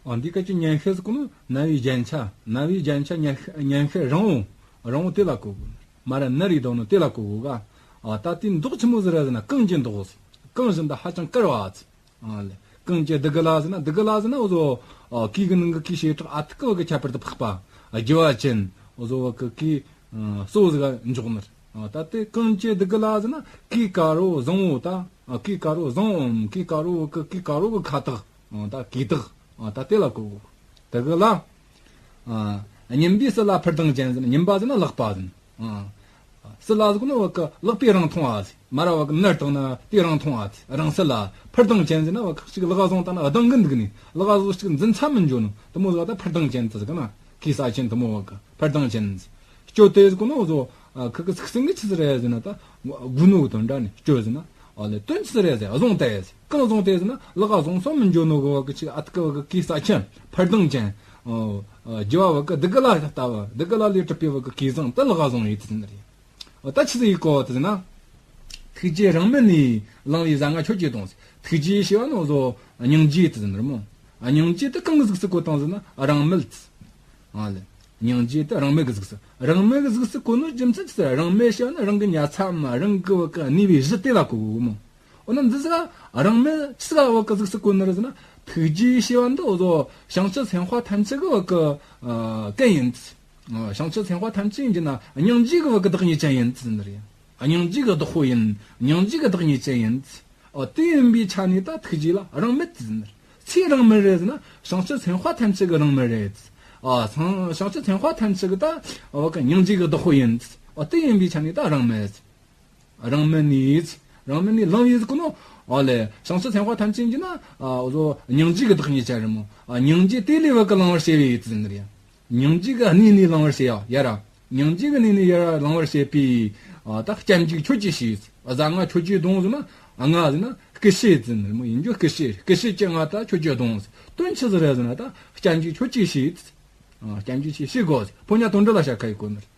ཨ་འདི་སྐད་ཀྱི་སྙན་ཤལ་ཟེར་གོ་ནོ་ན་བའི་རྒྱན་ཆ། ན་བའི་རྒྱན་ཆ་སྙན་ཤལ་སྙན་ཤལ་རིང་བོ། རིང་བོ་དེ་ལ་གོ་དགོས། མ་ར་ན་རེ་གདོང་ནོ་དེ་ལ་གོ་དགོས་ག། ཨ་ད་དེའི་མདོག་ཆི་མོ་ཟིག་རེད་ཟེར་ན། གངས་ཀྱི་མདོག་ཟེར། གངས་བཞིན་དུ་ཧ་ཅང་དཀར་བ་ཟེར། ཨ་ལེ། གང་བཅད་སྡུག་གུ་ལ་ཟེར་ན། སྡུག་གུ་ལ་ཟེར་ན་འོ་ཟོ། ཨ། གོས་གི་ནང་གི་གོས་བྱེ་བྲག་ཨ་ཐུར་གི་བ་གི་ཁྱད་པར་དུ་འཕགས་པ། ཨ། རྒྱུ་བ་ཅན། འོ་ཟོ་བ་གི་གོས། ཨ། སོ་ཟིག་ག་འཇོག་ནི་རེད། ཨ། ད་དེ་གང་བཅད་སྡུག་གུ་ལ་ཟེར་ན། གོས་དཀར་པོ་བཟང་པོ་ད། ཨ། གོས་དཀར་པོ་བཟང་པོའམ་གོས་དཀར་པོ་བ་གི་གོས་དཀར་པོ་གི་ཁ་དོག་ཨ། ད་གོས་དག་ཨ། ད་དེ་ལ་གོ་གོ། སྡུག་གུ་ལ། ཨ། སྙིམ་པའི་སྲིད་ལ་འཕུར་ལྡིང་ཅན་ཟེར་ན། སྙིམ་པ་ཟེར་ན་ལག་པ་ཟེར་ན། ཨ། སྲིད་ལ་ཟེར་གོ་ནོ་བ་གི་ལག་པའི་རིང་ཐུང་བ་ཟེར། མར་ར་བ་གི་ནར་བཏང་ན་དེའི་རིང་ཐུང་བ་ཟེར། རང་སྲིད་ལ་འཕུར་ལྡིང་ཅན་ཟེར་ན་བ་གི་གཅིག་ལག་བཟུང་བཏང་ན་ལྡང་གི་འདུག་ནི། ལག་བཟོ་གཅིག་འཛིན་ས་མི་འཇོག་ནོ་དེ་མོ་ཟིག་ད་འཕུར་ལྡིང་ཅན་ཟེར་གི་ན། གོས་ས་ཆེན་དེ་མོ་བ་གི་འཕུར་ལྡིང་ཅན་ཟེར། སྐྱོ་དེ་ཟེར་གོ་ནོ་བ་ཟོ། ཨ། ཁི་གི་ཚིག་ཟིན་གི་ཆི་ཟིག་རེད་ཟེར་ན། ད་དགོས་ནོ་གི་དོན་འདྲ་ནི་སྐྱོ་ཟེར་ན། ཨ་ལེ། དོན་ཆི་ཟིག་རེད་ཟེར། བཟུང་དེ་ཟེར། གང་བཟུང་དེ་ཟེར་ན། ལག་བཟུང་སོང་མི་འཇོག་ནོ་གི་བ་གི་ཆི། ཨ་ཐུར་གི་བ་གི་གོས་ས་ཆེན། འཕུར་ལྡིང་ཅན། ཨོ། ཨ། རྒྱུ་བ་བ་གི་སྡུག་གུ་ལ་ལྟ་བུ། སྡུག་གུ་ལ་ལས་གྲུབ་པའི་བ་གི་གོས་བཟང་དེ་ལག་བཟུང་ཡིན་ཟེར་ནི་རེད། ཨོ། ད་ཆི་ཟིག་ཡིན་གོ་དེ་ཟེར་ན། ཐུགས་རྗེས་རང་མལ་ནས། བླང་བའི་གཟའ་ང་ཁྱོད་ཀྱིས་གཏོང་ཟེར། ཐུགས་རྗེ་ཞེས་པ་ནི་འོ་ཟོ་སྙིང་རྗེ་དེ་ཟེར་ནི་རེད་མོ། ཨ། སྙིང་རྗེ་དེ་གང་གི་གཟུགས་སུ་བཀོད་བཏང་ཟེར་ན། རང་མལ་དེ། ཨ་ལེ། སྙིང་རྗེ་དེ་རང་མལ་གི་གཟུགས་སུ། རང་མལ་གི་གཟུགས་སུ་བཀོད་ནོ་རྒྱུ་མཚན་ཅི་ཟེར། རང་མལ་ཞེས་པ་ནི་རང་གི་ཉལ་ས་མ། རང་གི་བ་གི་གནས་པའི་གཞི་དེ་ལ་གོ་གོ་མོ། འོ་ན་འདི་ཟིག་རང་མལ་ཆི་ཟིག་བ་གི་གཟུགས་སུ་བཀོད་ནི་རེད་ཟེར་ན། ཐུགས་རྗེ་ཞེས་པ་འདི་འོ་ཟོ་བྱང་ཆུབ་སེམས་དཔའ་ཐམས་ཅད་གི་བ་གི་ཨ་རྐན་ཡིན། ཨ། བྱང་ཆུབ་སེམས་དཔའ་ཐམས་ཅད་ཡིན་གྱི་ན་སྙིང་རྗེ་གི་བ་གི་བདག་ཉིད་ཅན་ཡིན་ཟེར་ནི་རེད། སྙིང་རྗེ་གི་བདག་པོ་ཡིན། སྙིང་རྗེ་གི་བདག་ཉིད་ཅན་ཡིན། ཨ། དེ་ཡིན་པའི་ཆ་ནས་ད་ཐུགས་རྗེ་ལ་རང་མལ་ཟེར་ནི་རེད། སུའི་རང་མལ་རེད་ཟེར་ན། བྱང་ཆུབ་སེམས་དཔའ་ཐམས་ཅད་ཀྱི་རང་མལ་རེད། ཨ། སང་། བྱང་ཆུབ་སེམས་དཔའ་ཐམས་ཅད་ཀྱི་ད་བ་གི་སྙིང་རྗེ་གི་བདག་པོ་ཡིན། ཨ། དེ་ཡིན་པའི་ཆ་ནས་ད་རང་མལ། རང་མལ་ནས། རང་མལ་ནས་བླང་བའི་ཟེར་གོ་ནོ། ཨ་ལེ། བྱང་ཆུབ་སེམས་དཔའ་ཐམས་ཅད་ཀྱི་ན། ཨ། འོ་ཟོ་སྙིང་རྗེ་གི་བདག་ཉིད་ཅན་རེད་མོ། ཨ། སྙིང་རྗེ་དེ་ལས་བ་གི་བླང་བར་བྱེད་པའི་ཡིད་ཟེར་ནི་རེད། སྙིང་རྗེ་གི་གནས་ནས་བླང་བར་བྱེད་ཡ་ཡ་ར། སྙིང་རྗེ་གི་གནས་ནས་ཡ་ར་བླང་བར་བྱེད་པའི། ཨ། ད་སྐྱབས་འཇུག་ཁྱོད་ཀྱིས་ཞུས། གཟའ་ང་ཁྱོད་ཀྱིས་གཏོང་ཟེར་ན། ཨ། ང་ཟེར་ན་སྐུ་བྱེད་ཟེར་ནི་རེད་མོ། ཡིན་རྒྱུ་སྐུ་བྱེད། སྐུ་བྱེད་ཀྱི་ང་ད་ཁྱོད་ཀྱིས་གཏོང་ཟེར། དོན་ཆི་ཟིག་རེད་ཟེར་ན། ད་སྐྱབས་འཇུག་ཁྱོད་ཀྱིས་ཞུས། ཨ། སྐྱབས་འཇུག་ཁྱོད་ཀྱིས་ཞུ་དགོས་ཟེར། ཕོ་ཉ་དོན་གྲུབ་ལ་བཤད་ཁ་ཡི་གོ་ནི་རེད།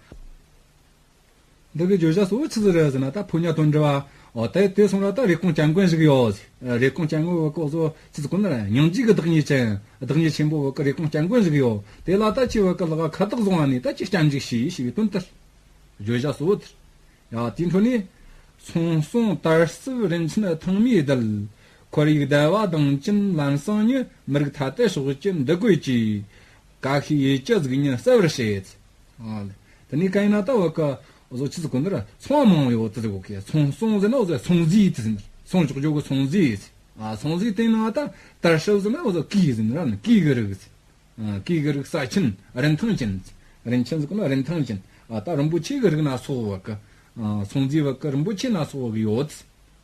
འདི་གི་བརྗོད་བྱ་གཙོ་བོ་ཆི་ཟིག་རེད་ཟེར་ན། ད་ཕོ་ཉ་དོན་གྲུབ་བ། འོ། དེ་དེ་སོང་ར་ད་རེབ་གོང་སྐྱབས་མགོན་ཞིག་ཡོད། རེབ་གོང་སྐྱབས་མགོན་བ་གི་འོ་ཟོ་ཆི་ཟེར་གོ་ནི་རེད། སྙིང་རྗེ་གི་བདག་ཉིད་ཅན། བདག་ཉིད་ཆེན་པོ་བ་གི་རེབ་གོང་སྐྱབས་མགོན་ཞིག་ཡོད། དེ་ལ་ད་ཁྱོས་བ་གི་ལག་ཁ་དོག་བཟུང་བ་ནས་ད་ཁྱོས་སྐྱབས་འཇུག་ཞུས་ཞེས་པའི་དོན་དེ་རེད། བརྗོད་བྱ་གཙོ་བོ་དེ་རེད། ཡ། དེའི་འཕྲོ་ནས། ཚོང་ཟོང་དར་ཟབ་རིན་ཆེན་ཐང་མའི་རྡུལ། ཁོར་ཡུག་བདེ་བ་གདེང་ཅན་ལམ་སང་ཉིད། མི་རིགས་ཐ་དད་ཕྱོགས་ཀྱི་འདུ་འགོད་ཀྱིས། ཀ་ཤིའི་ཡུལ་གྱི་གཟུགས་བརྙན་གསལ་བར་བྱེད། ཨ་ལེ། དེ་ནས་གང་ཡིན་ན་ད་བ་གི་བཟོ་ཆི་ཟིག་གོ་ནི་ར། ཚོང་མང་ཡོད་ཟེར་གོ་གི། ཚོང་ཟོང་ཟེར་ན་བཟོ་ཚོང་རྫས་དེ་ཟེར་ནི། ཚོང་ཅོག་ཅོག་གི་ཚོང་རྫས་ཟེར། ཨ། ཚོང་རྫས་དེ་ནང་ད་དར་ཟབ་ཟེར་ན་བཟོ་གོས་ཟེར་ནི་ར་ནི། གོས་གི་རིགས་ཟེར། ཨ། གོས་གི་རིགས་ས་ཆེན་རིན་ཐང་ཅན། རིན་ཆེན་ཟེར་གོ་ན་རིན་ཐང་ཅན། ཨ། ད་རིན་པོ་ཆེ་གི་རིགས་སྣ་ཚོགས་བ་གི། ཨ། ཚོང་རྫས་བ་གི་རིན་པོ་ཆེ་སྣ་ཚོགས་བ་གི་ཡོད།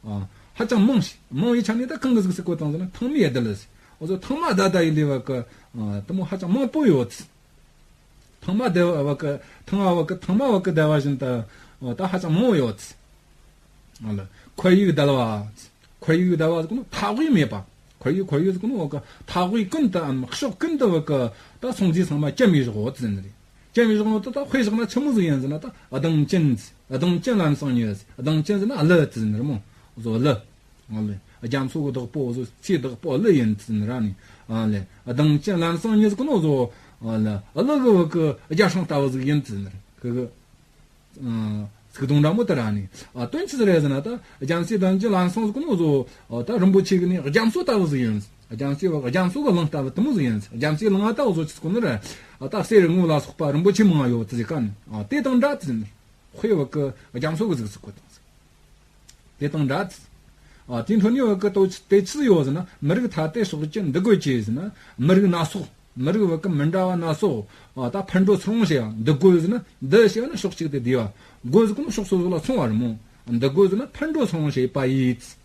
ཨ། ཧ་ཅང་མང་ཞིང་། མང་བའི་ཆ་ནས་ད་གང་གི་གཟུགས་སུ་བཀོད་བཏང་ཟེར་ན། ཐང་མའི་རྡུལ་ཟེར། འོ་ཟོ་ཐང་མ་བརྡལ་བརྡལ་ཡི་ལས་བ་གི། ཨ། དེ་མོ་ཧ་ཅང་མང་པོ་ཡོད། ཐང་མ་བརྡལ་བ་གི། ཐང་བ་གི། ཐང་མ་བ་གི་བརྡལ་བ་བཞིན་དུ། ཨ། ད་ཧ་ཅང་མང་བོ་ཡོད། ཨ་ལ། ཁོར་ཡུག་བརྡལ་བ། ཁོར་ཡུག་བརྡལ་བ་ཟེར་གོ་ནོ་ཐག་དབུས་མེད་པ། ཁོར་ཡུག་ཁོར་ཡུག་ཟེར་གོ་ནོ་བ་གི་ཐག་དབུས་ཀུན་ཏུའམ་ཕྱོགས་ཀུན་ཏུ་བ་གི་ད་ཚོང་རྫས་ཚང་མ་བཅོམ་པའི་བཞག་འོ་ཟེར་ནི་རེད། བཅོམ་པའི་བཞག་ནོ་ད་ད་དཔེ་བཞག་ན་ཆི་མོ་ཟིག་ཡིན་ཟེར་ན། ད་གདེང་ཅན། གདེང་ཅན་ལམ་སང་ཉིད། གདེང་ཅན་ཟེར་ན་གླུ་ཟེར་ནི་རེད་མོ། བཟོ་གླུ། ཨ་ལེ། རྒྱ་མཚོ་གི་བདག་པོ་བཟོ་ཆུའི་བདག་པོ་གླུ་ཡིན་ཟེར་ནི་ར་ནི། ཨ་ལེ། གདེང་ཅན་ལམ་སང་ཉིད་ཟེར་གོ་ནོ་བཟོ། ཨ་ལེ། གླུ་གི་བ་གི་རྒྱ་སྲང་ལྟ་བུ་ཟིག་ཡིན་ཟེར་ནི་རེད། ཁི་གི། ཨ། ཚིག་དོན་འདྲ་མོ་དེ་ར་ནི། ཨ། དོན་ཆི་ཟིག་རེད་ཟེར་ན། ད་རྒྱ་མཚོའི་གདེང་ཅན་ལམ་སང་ཟེར་གོ་ནོ་བཟོ། ཨ། ད་རིན་པོ་ཆེ་གི་ནི་རྒྱ་མཚོ་ལྟ་བུ་ཟིག་ཡིན། རྒྱ་མཚོའི་བ་གི། རྒྱ་མཚོ་གི་གླིང་ལྟ་བུ་དེ་མོ་ཟིག་ཡིན། རྒྱ་མཚོའི་གླིང་ང་ད་བཟོ་ཆི་ཟེར་གོ་ནི་རེད། ཨ། ད་གསེར་དངུལ་ལ་སོགས་པ་རིན་པོ་ཆེ་མང་ཡོད་ཟེར་ག་ནི། ཨ། དེ་དང་འདྲ་ཟེར་ནི། དཔེ་བ་གི་རྒྱ་མཚོ་གི་གཟུགས་སུ་བཀོད་བཏང་ཟིག། དེ་དང་འདྲ། ཨ། དེའི་འཕྲོ་ནས་བ་གི་དོ་དེ་ཆི་ཡོད་ཟེར་ན། མི་རིགས་ཐ་དད་ཕྱོགས་ཀྱི་འདུ་འགོད་ཀྱིས་ཟེར་ན། མི་རིགས་སྣ་ཚོགས། མི་རིགས་བ་གི་མི་འདྲ་བ་སྣ་ཚོགས། ཨ། ད་ཕར་འགྲོ་ཚུར་འོང་བྱེད་ཡ། འདུ་འགོད་ཟེར་ན། འདུ་ཞེས་པ་ནི་ཕྱོགས་གཅིག་ཏུ་བསྡུས་པ། འགོད་ཟེར་གོ་ནོ་ཕྱོགས་སོ་སོ་ལ་སོང་བ་རེད་མོ། འདུ་འགོད་ཟེར་ན་ཕར་འགྲོ་ཚུར་འོང་བྱེད་པ་ཡིས།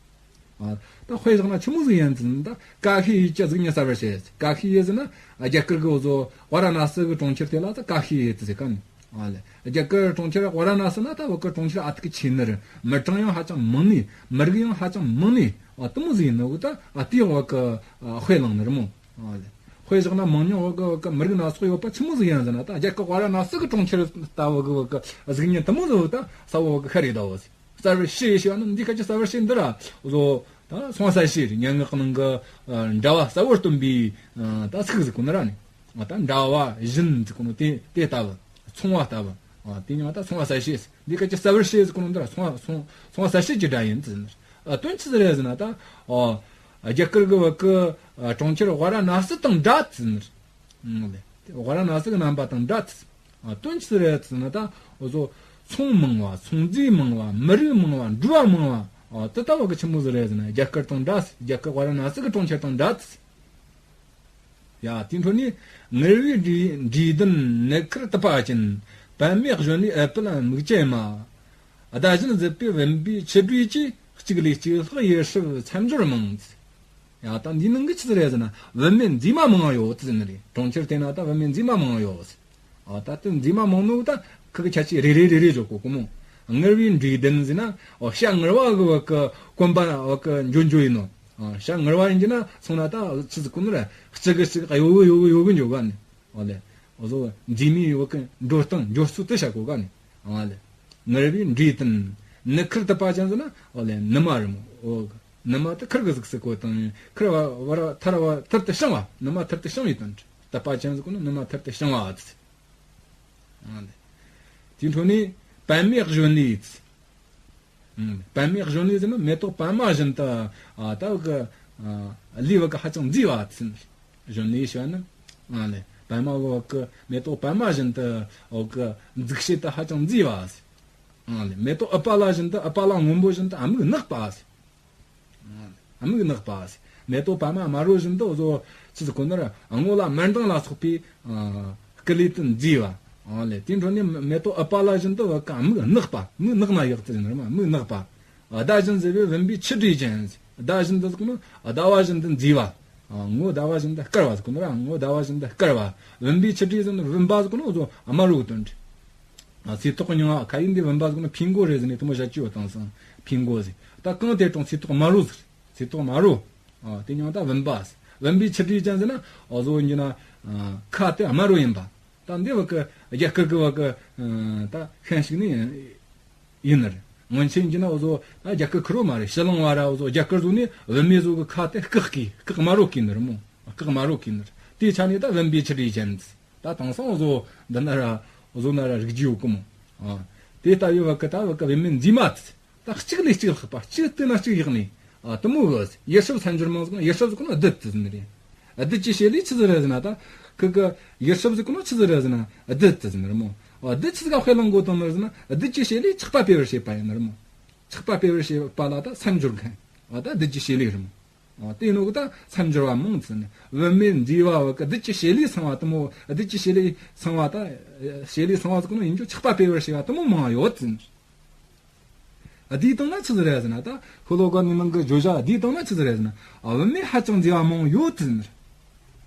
ཨ། ད་དཔེ་བཞག་ན་ཆི་མོ་ཟིག་ཡིན་ཟེར་ན། ད་ཀ་ཤིའི་ཡུལ་གྱི་གཟུགས་བརྙན་གསལ་བར་བྱེད། ཀ་ཤི་ཡུལ་ཟེར་ན་རྒྱ་གར་གི་འོ་ཟོ་ཝཱ་ར་ཎ་སི་གི་གྲོང་ཁྱེར་དེ་ལ་ད་ཀ་ཤི་ཡུལ་ཟེར་ག་ནི། ཨ་ལེ། རྒྱ་གར་གྲོང་ཁྱེར་ཝཱ་ར་ཎ་སི་ན་ད་བ་གི་གྲོང་ཁྱེར་ཨ་ཐུར་གི་ཆེ་ནི་རེད། མི་གྲངས་ཡང་ཧ་ཅང་མང་ནི། མི་རིགས་ཡང་ཧ་ཅང་མང་ནི། ཨ། དེ་མོ་ཟིག་ཡིན་ནོ་གི་ད། ཨ། དེའི་བ་གི། ཨ། དཔེ་བླངས་ནི་རེད་མོ། ཨ་ལེ། དཔེ་བཞག་ན་མང་ཉུང་བ་གི་བ་གི་མི་རིགས་སྣ་ཚོགས་ཡོད་པ་ཆི་མོ་ཟིག་ཡིན་ཟེར་ན། ད་རྒྱ་གར་ཝཱ་ར་ཎ་སི་གི་གྲོང་ཁྱེར་ལྟ་བུ་གི་བ་གི་གཟུགས་བརྙན་དེ་མོ་ཟིག་ད་གསལ་བོ་བ་གི་ཤར་རེད་ད་བ་ཟིག། གསལ་བར་བྱེད་ཞེས་པ་ནི་འདི་སྐད་ཀྱི་གསལ་བར་བྱེད་འདི་ར་བཟོ། ད་སོང་གསལ་བྱེད་རེད། སྙན་ངག་ནང་གི། ཨ། འདྲ་བ་གསལ་བོར་སྟོན་པའི། ཨ། ད་ཚིག་ཟིག་གོ་ནི་ར་ནི། ཨ། ད་འདྲ་བ་བཞིན་ཟེར་གོ་ནོ་དེ་དེ་ལྟ་བུ། མཚུངས་པ་ལྟ་བུ། ཨ། དེ་ཉིད་ད་སོང་གསལ་བྱེད། འདི་སྐད་ཀྱི་གསལ་བར་བྱེད་ཟེར་གོ་ནོ་འདི་ར་སོང་སོང་སོང་གསལ་བྱེད་ཀྱི་སྒྲ་ཡིན་ཟེར་ནི། ཨ། དོན་ཆི་ཟིག་རེད་ཟེར་ན། ད། ཨ། རྒྱ་གར་གི་བ་གི་གྲོང་ཁྱེར་ཝཱ་ར་ཎ་སི་དང་འདྲ་ཟེར་ནི་རེད། ཝཱ་ར་ཎ་སི་གི་རྣམ་པ་དང་འདྲ་ཟེར། དོན་ཅི་རེད་ཟེར་ན། ད་འུ་ཚོ་ཚོང་མང་བ། ཚོང་རྫས་མང་བ། མི་རིགས་མང་བ། འགྲོ་བ་མང་བ། དེ་ལྟ་བ་གི་ཆི་མོ་ཟིག་རེད་ཟེར་ན། རྒྱ་གར་དང་འདྲ་ཟེར། རྒྱ་གར་ཝཱ་ར་ཎ་སི་གི་གྲོང་ཁྱེར་དང་འདྲ་ཟེར། ཡ། དེའི་འཕྲོ་ནས་ངར་བའི་འབྲས་འབྲས་ལྡན་ནུ་ཁུར་དུད་པ་ཅན། པདྨའི་གཞོན་ནུའི་ཨུཏྤལ་མིག་ཅན་མ། ཟླ་བཞིན་བརྫིས་པའི་བུམ་པའི་ཆུ་སྦྲུས་ཀྱིས། གཅིག་ལས་གཅིག་ལྷག་ཡིད་སྲིབ་མཚམས་སྦྱོར་མང་། ཡ། ད་འདིའི་ནང་གི་ཆི་ཟིག་རེད་ཟེར་ན། བུད་མེད་མཛེས་མ་མང་ཡོད་ཟེར་ནི་རེད། གྲོང་ཁྱེར་དེ་ན་ད་བུད་མེད་མཛེས་མ་མང་ཡོད་ཟེར། ཨ། ད་དེ་མཛེས་མ་མང་ནོ་ད་ཁི་གི་ཁྱད་ཆོས་རེ་རེ་རེ་རེ་བརྗོད་གོ་གི་མོ། ངར་བའི་འབྲས་ལྡན་ཟེར་ན། ཨོ། ཤ་ངར་བ་གི་བ་གི་གོན་པ་བ་གི་འཇོ་འཇོ་ཡིན་ནོ། ཨ། ཤ་ངར་བ་ཡིན་གྱི་ན་སོང་ན་ད་ཆི་ཟིག་གོ་ནི་རེད། གཅིག་གི་གཅིག་གཡོ་གི་གཡོ་གི་གཡོ་གི་འཇོ་ག་ནི། ཨོ་ལེ། འོ་ཟོ་མཛེས་མའི་བ་གི་འགྲོ་སྟངས་འགྱུར་ཚུལ་དེ་བྱ་གོ་ག་ནི། ཨོ་ལེ། ངར་བའི་འབྲས་ལྡན། ནུ་ཁུར་དུད་པ་ཅན་ཟེར་ན། ཨོ་ལེ། ནུ་མ་རེད་མོ། ཨོ། ནུ་མ་དེ་ཁུར་གི་གཟུགས་སུ་གོ་དང་། ཁུར་བ་བ་ར་ཐར་བ་ཐུར་དུ་བྱིང་བ། ནུ་མ་ཐུར་དུ་བྱིང་བའི་དོན། དུད་པ་ཅན་ཟེར་གོ་ནི་ནུ་མ་ཐུར་དུ་བྱིང་བ་ཟེར། ཨོ་ལེ། དེའི་འཕྲོ་ནས་པདྨའི་གཞོན་ནུའི་ཟེར། ཨང་། པདྨའི་གཞོན་ནུ་ཟེར་ན་མེ་ཏོག་པདྨ་བཞིན་དུ། ཨ། ད་བ་གི། ཨ། ལུས་བ་གི་ཧ་ཅང་མཛེས་པ་ཟེར། གཞོན་ནུ་ཞེས་པ་ནི། ཨ་ལེ། པདྨ་བ་གི་མེ་ཏོག་པདྨ་བཞིན་དུ་བ་གི་མཛེས་བྱེད་དུ་ཧ་ཅང་མཛེས་པ་ཟེར། ཨ་ལེ། མེ་ཏོག་ཨུཏྤ་ལ་བཞིན་དུ། ཨུཏྤ་ལ་སྔོན་པོ་བཞིན་དུ་ཨ་མིག་ནག་པ་ཟེར། ཨ་མིག་ནག་པ་ཟེར། མེ་ཏོག་པདྨ་དམར་པོ་བཞིན་དུ་འོ་ཟོ་ཆི་ཟིག་གོ་ནི་རེད། སྔོ་ལ་དམར་མདངས་ལ་སོགས་པའི། ཨ། སྐུ་ལུས་དེ་མཛེས་པ། ཨ་ལེ། དེའི་འཕྲོ་ནས་མེ་ཏོག་ཨུཏྤ་ལ་བཞིན་དུ་བ་གི་མིག་ནག་པ། མིག་ནག་ན་ཡག་ཟེར་ནི་རེད་མོ། མིག་ནག་པ། ཟླ་བཞིན་བརྫིས་པའི་བུམ་པའི་ཆུ་སྦྲུས་ཅན། ཟླ་བཞིན་དུ་ཟེར་གོ་ནི་ཟླ་བ་བཞིན་དུ་མཛེས་པ། ངོ་ཟླ་བ་བཞིན་དུ་དཀར་བ་ཟེར་གོ་ནི་རེད། ངོ་ཟླ་བ་བཞིན་དུ་དཀར་བ། བུམ་པའི་ཆུ་སྦྲུས་ཟེར་ནི་བུམ་པ་ཟེར་གོ་ནི་འོ་ཟོ་དམར་པོ་གི་དོན་རེད། ཨ། ཚེ་ཐོག་མྱིང་ང་ཁ་ཡིན་དེ་བུམ་པ་ཟེར་གོ་ནི་ཕིང་གོ་རེད་ཟེར་ནས་དེ་མོ་བྱ་སྤྱོད་བཏང་སོང་། ཕིང་གོ་ཟེར། ད་གང་དེ་གྲོང་ཚེ་ཐོག་དམར་པོ་ཟེར། ཚེ་ཐོག་དམར་པོ། ཨ། དེ་མྱིང་ད་བུམ་པ་ཟེར། བུམ་པའི་ཆུ་སྦྲུས་ཅན་ཟེར་ན་འོ་ཟོ་ཡིན་གྱི་ན། ཨ། ཁ་དེ་དམར་པོ་ཡིན་པ། ད་འདི་བ་གི་རྒྱ་གར་གི་བ་གི། ཨ། ད་ཤན་ཞིག་ནི་ཡིན་ནི་རེད། སྔོན་ཆད་ཡིན་གྱི་ན་འོ་ཟོ་ད་རྒྱ་གར་ཁེར་རོ་མ་རེད། ཕྱི་གླིང་བ་ར་འོ་ཟོ་རྒྱ་གར་ཟོ་ནི་བུད་མེད་ཟོ་གི་ཁ་དེ་སྐག་གི་སྐག་དམར་པོ་གི་ནི་རེད་མོ། སྐག་དམར་པོ་གི་ནི་རེད། དེའི་ཆ་ནས་ད་བུམ་པའི་ཆུ་སྦྲུས་ཅན། ད་དེང་སང་འོ་ཟོ་འདི་ན་ར་འོ་ཟོ་ན་ར་རིག་རྒྱུ་ཡོད་གི་མོ། ཨ། དེ་ལྟ་བུའི་བ་གི་ད་བ་གི་བུད་མེད་མཛེས་མ་ཟེར། ད་གཅིག་ལས་གཅིག་ལྷག་པ། གཅིག་བལྟས་ན་གཅིག་ཡག་ནི། ཨ། དེ་མོ་གི་ཡིད་སྲིབ་མཚམས་སྦྱོར་མང་ཟེར་གོ་ནི། ཡིད་སྲིབ་ཟེར་གོ་ནི་བདུད་དེ་ཟེར་ནི་རེད། ཨ། བདུད་ཀྱི་བྱེད་ལས་ཆི་ཟིག་རེད་ཟེར་ན། ད་ཁི་གི་ཡིད་སྲིབ་ཟེར་གོ་ནི་ཆི་ཟིག་རེད་ཟེར་ན་བདུད་དེ་ཟེར་ནི་རེད་མོ། ཨ། བདུད་ཆི་ཟིག་ག་དཔེ་བླང་གོ་དང་ནི་ཟེར་ན། བདུད་ཀྱི་བྱེད་ལས་ཆགས་པ་སྤེལ་བར་བྱེད་པ་ཡིན་ནི་རེད་མོ། ཆགས་པ་སྤེལ་བར་བྱེད་པ་ལ་ད་མཚམས་སྦྱོར་མཁན། ཨ། ད་བདུད་ཀྱི་བྱེད་ལས་རེད་མོ། ཨ། དེ་ནོ་གི་ད་མཚམས་སྦྱོར་བ་མང་ཟེར་ནི། བུད་མེད་མཛེས་པ་བ་གི་བདུད་ཀྱི་བྱེད་ལས་ཚང་བ་དེ་མོ། བདུད་ཀྱི་བྱེད་ལས་ཚང་བ་ད། བྱེད་ལས་ཚང་བ་ཟེར་གོ་ནི་ཡིན་རྒྱུ་ཆགས་པ་སྤེལ་བར་བྱེད་པ་དེ་མོ་མང་ཡོད་ཟེར་ནི། ཨ། དེའི་སྟེང་ན་ཆི་ཟིག་རེད་ཟེར་ན། ད་ཤོ་ལོ་ཀ་ནི་ནང་གི་བརྗོད་བྱ་དེའི་སྟེང་ན་ཆི་ཟིག་རེད་ཟེར་ན། ཨ། བུད་མེད་ཧ་ཅང་མཛེས་པ་མང་ཡོད་ཟེར་ནི།